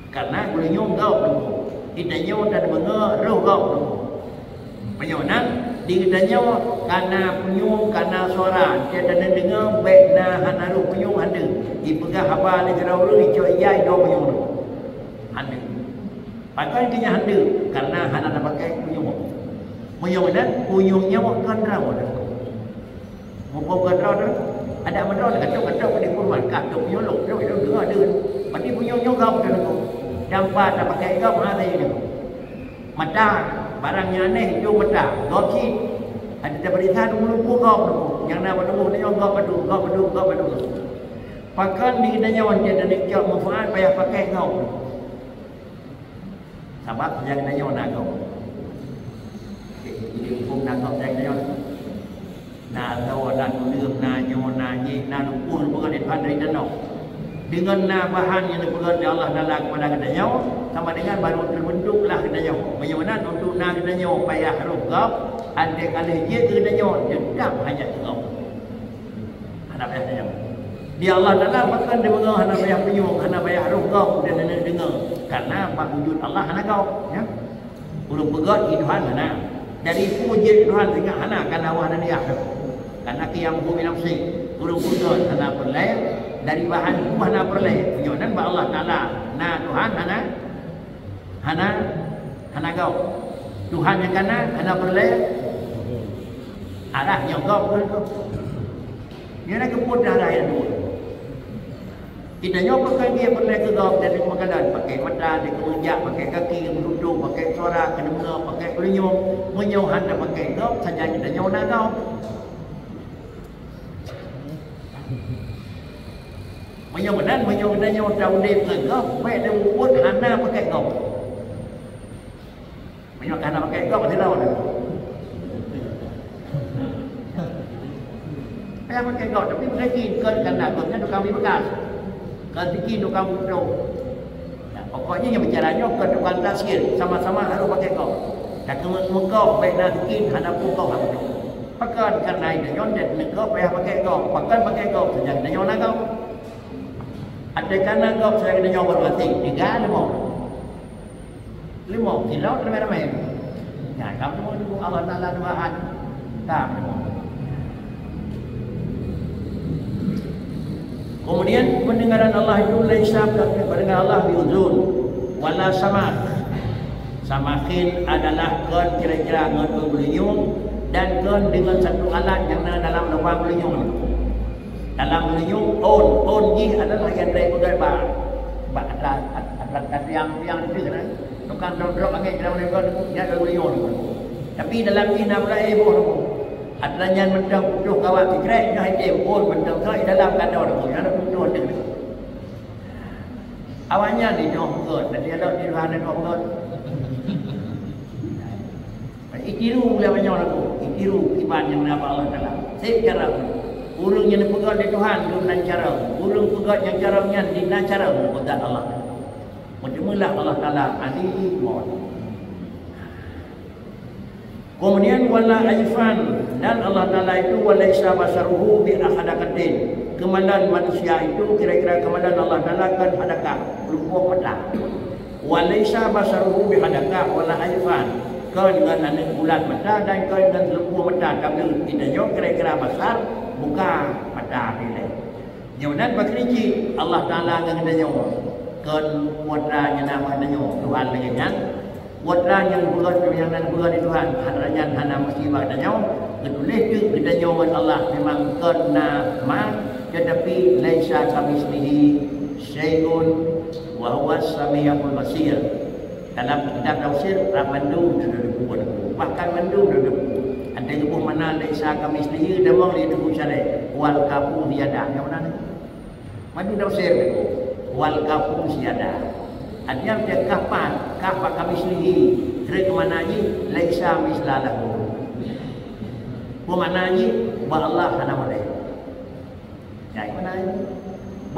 Karena geulinyueng gob teungku. Geutanyoe tadeungoe roh gob teungku. Meunyoe nan, di geutanyoe kana punyueng, kana suara, geutanyoe deungoe bèk na hana roh punyueng hana. Ipeugah haba lé sidroe ureueng, icok ija idong punyueng tu. Hana. Pakon keu nyan hana? Karena hana tapakai punyueng. Meunyoe nan, punyueng nyoe kon rawa. Muphom keudroe teuh, adak meudroe teuh, ka trok, ka trok di peurumahan, ka trok punyueng lôn, trok, trok, deungoe, deungoe. Berarti punyueng nyoe gob teuh, teungku. Dan pat tapakai gob, ha, lagèe nyoe. Mata, barang nyang aneh, idong, mata, gob cit. Adak tapeuriksa, teungku, lumpoh gob, teungku. Nyang na bak teungku, nyoe gob, aduh, gob, aduh, gob, aduh. Pakon di geutanyoe, watèe taneuk cok manfaat, payah pakai gob. Sabab nyang tanyoe na gob. Jadi, huköm na gob nyang tanyoe. Na gob, na tuleueng, na nyoe, na jih, na lumpoh, lumpoh dari Tuhan dari tanoh. Deungon na bahan nyang neupeugöt lé Allah Taala keupada geutanyoe, sama dengan baru terbentuklah geutanyoe. Meunyoe meunan untuk na geutanyoe payah roh gob, andai ka lheueh jeuet keu geutanyoe, teutap hana gob. Hana payah tanyong. Di Allah Taala bahkan deungoe hana payah punyueng, hana payah roh gob, dan hana deungoe. Karena bak wujud Allah hana gob, ya. Ureueng peugöt di Tuhan hana. Dari peue jeuet Tuhan sehingga hana kana wah dan yah. Karena qiyam hukum nafsi. Ureueng peugöt hana peureulèe, dari bahan tubuh hana peureulèe. Nyoe nan bak Allah Taala na Tuhan hana, hana, hana gob. Tuhan nyang kana hana peureulèe. Arah nyoe gob, gob. Nyan na keupeue darah nyang dua. Geutanyoe pakon jih peureulèe keu gob dari makanan, pakai mata, dari keumeureujak, pakai kaki, meututoe, pakai suara, keudeungoe, pakai geulinyueng. Meunyoe hana pakai gob, sajan geutanyoe na gob. Meunyoe meunan, meunyoe geutanyoe taudép ngon gob, bèk tamubuet hana pakai gob. Meunyoe ka na pakai gob, sidroe tu. Payah pakai gob, tapi meunyoe jih kon kana gob nyan tukang bri beukas. Kon sikin tukang putôh. Nah, pokoknya nyang bicara nyoe kon tukang tafsir, sama-sama harus pakai gob. Takeumeung-keumeung gob, bèk na sikin, hana putôh, hana putôh. Pakon karena itu nyoe dan negok payah pakai gob. Pakon pakai gob, sejak tanyoe na gob. Ada kana gob, sejak tanyoe baru asing. Tiga, lima. Lima, di laut ramai-ramai. Nah, kamu tengok dulu Allah Ta'ala Tuhan. Kamu tengok. Kemudian pendengaran Allah itu laisa, pendengaran Allah biuzun wala samakh. Samakhin adalah kon kira-kira ngon bulunyong dan kon dengan satu alat yang na dalam lubang bulunyong. Dalam bulunyong, ôn, ôn jih adalah yang dari peugah ba, ba atra, atra, atra tiang, tiang itu kan. Tukang drop-drop angin dalam bulunyong, dia ada bulunyong. Tapi dalam jih na pula iboh tu. Atra nyan mantong putôh kawat sikrek, nyoh item pun mantong keu dalam kado tu, nyan putôh tu. Awaknyan di nyoh peugah, tadi ada di luar ada peugah. Itiru lé awaknyan lagu, itiru kiban nyang na bak Allah Taala. Seb cara ureueng nyang peugah lé Tuhan, dum nan cara. Ureueng peugah nyang cara nyan di na cara, peugah Allah. Meuteumeulah Allah Taala alim. Kemudian wala aifan, dan Allah Taala itu walaisa basaruhu bi akhadakatin. Keumalon manusia itu kira-kira keumalon Allah Taala kon hadakah, lumpoh mata. Walaisa basaruhu bi hadakah wala aifan. Kon ngon aneuk bulat mata dan kon ngon lumpoh mata, tapi geutanyoe kira-kira basar buka mata ilée. Nyoe nan pakri cit Allah Taala ngon geutanyoe. Kon kuasa nyang na bak tanyoe, Tuhan lagée nyan. Kuasa nyang beurot nyang nan beurot di Tuhan, hana nyan hana meusiba tanyoe. Geutuléh teuk geutanyoe ngon Allah memang kon na ma, tetapi laisa kamitslihi syai'un wa huwas samiul basir. Dalam kitab tafsir, rab mandum na teupeue, bahkan mandum na teupeue. Ada geuboh mana laisa kamitslihi, damong lé teupeue syaré, wal kafu ziyada. Nyang mana ni? Mandum tafsir tu. Wal kafu ziyada. Artinya dia kafan, kafa kamitslihi. Kira ke mana ji? Laisa mislahu. Peue mana ji? Bak Allah hana model. Nyai mana ji?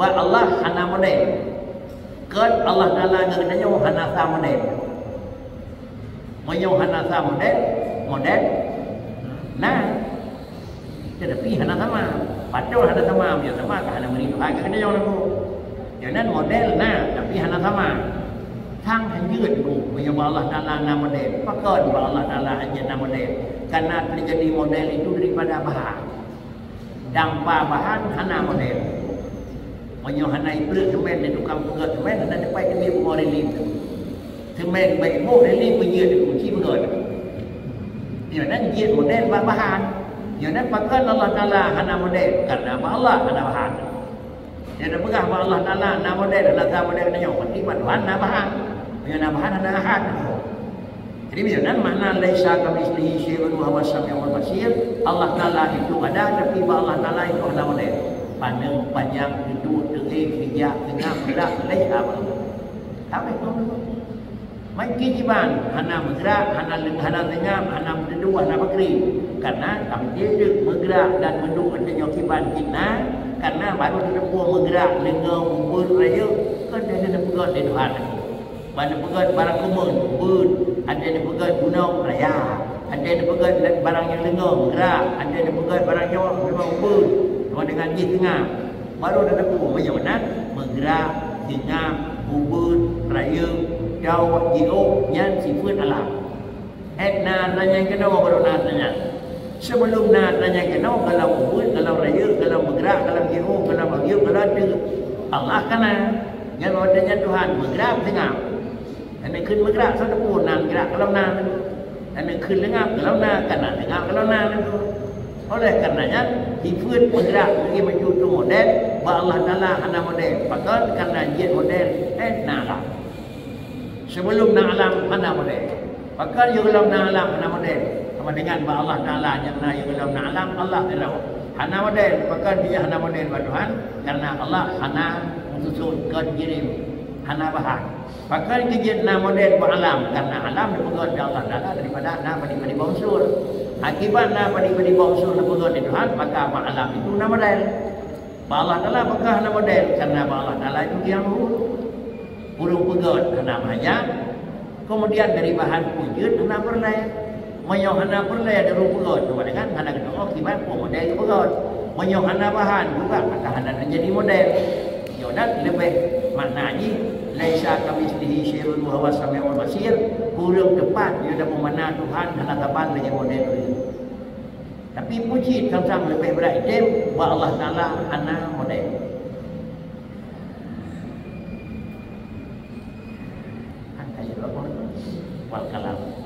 Bak Allah hana model. Kon Allah Taala ngon geutanyoe hana sa model. Meunyoe hana sa model, model na. Tetapi hana sama. Padahai hana sama, meunyoe sama ka hana meuri Tuhan keu geutanyoe lagu. Nyoe nan model na, tapi hana sama. Sang hanjeuet tu, meunyoe bak Allah Taala na model. Pakon bak Allah Taala hanjeuet na model? Karena terjadi model itu daripada bahan. Tanpa bahan hana model. Meunyoe hana ipeureuet semen lé tukang peugöt semen, hana dapat teubiet bungoh relief. Semen bak iboh, relief pun jeuet dikunci peugöt. Nyoe nan jeuet model bak bahan. Nyoe nan pakon Allah Taala hana model, karena bak Allah hana bahan. Nyoe nan peugah bak Allah Taala na model, hana sa model nyoe, berarti bak Tuhan na bahan. Nyoe na bahan hana ahad. Jadi, meunyoe nan makna laisa kamitslihi syai'un wa huwas samiul basir, Allah Taala itu ada, tapi bak Allah Taala itu hana model. Paneuk, panyang, teuduek, teuék, bijak, seungab, meugerak, laisa bak Allah. Habéh tu. Mungkin kiban hana meugerak, hana leung, hana seungab, hana meuteuduek, hana pakri. Karena kami jeuet meugerak dan meuduek ateueh nyoe kiban cit na, karena baru teupeue meugerak, leungö, mubuet, rayeuk, kon lheueh teupeugöt lé Tuhan. Ban teupeugöt barang keumeuen, beuet, até teupeugöt gunong, raya, até teupeugöt barang nyang leungö, meugerak, até teupeugöt barang nyoe, memang beuet, cuma dengan jih seungab. Baru teupeue meunyoe nan meugerak, seungab, bubeuet, rayeuk, tôk, jiôh, nyan sifeuet alam. Hèk na atra nyang keunoe baru na atra nyan. Sibeulom na atra nyang keunoe, gohlom bubeuet, gohlom rayeuk, gohlom meugerak, gohlom jiôh, gohlom agiôh, gohlom ateueh. Allah ka na. Nyan watèe nyan Tuhan meugerak, seungab. Aneuk kheun meugerak, soe teupeue na meugerak gohlom na. Aneuk kheun leungab gohlom na, ka na leungab gohlom na. Oleh karena nyan, sifeuet meugerak bagi meututoe model, bak Allah Taala hana model. Pakon? Karena jeuet model, eh, na lah. Sibeulom na alam hana model. Pakon yôh gohlom na alam hana model? Sama dengan bak Allah Taala nyang na yôh gohlom na alam, Allah keudroe. Hana model, pakon jih hana model bak Tuhan? Karena Allah hana meususun, kon jirim, hana bahan. Pakon jih na model bak alam? Karena alam dipeugöt lé Allah Taala daripada na padum-padum unsur. Akibat na padum-padum unsur dipeugöt lé Tuhan, maka bak alam itu na model. Bak Allah Taala bukon hana model, karena bak Allah Taala itu yang ureuëng peugöt hana meuhajat, kemudian dari bahan peue jeuet hana peureulée. Meunyoe hana peureulée dari ureuëng peugöt, berarti kan hana geutu'oh kiban peue model geupeugöt. Meunyoe hana bahan juga, maka hana jadi model. Nyoe dan leubeh makna jih, "Laisa kamitslihi syai'un wa huwas samiul basir." Kureueng teupat, nyoe dan peumana Tuhan hana saban lagée model ureuëng. Tapi puji teuntang leubeh brat item, bak Allah Taala hana model. Kan kaya apa? Wal kalam.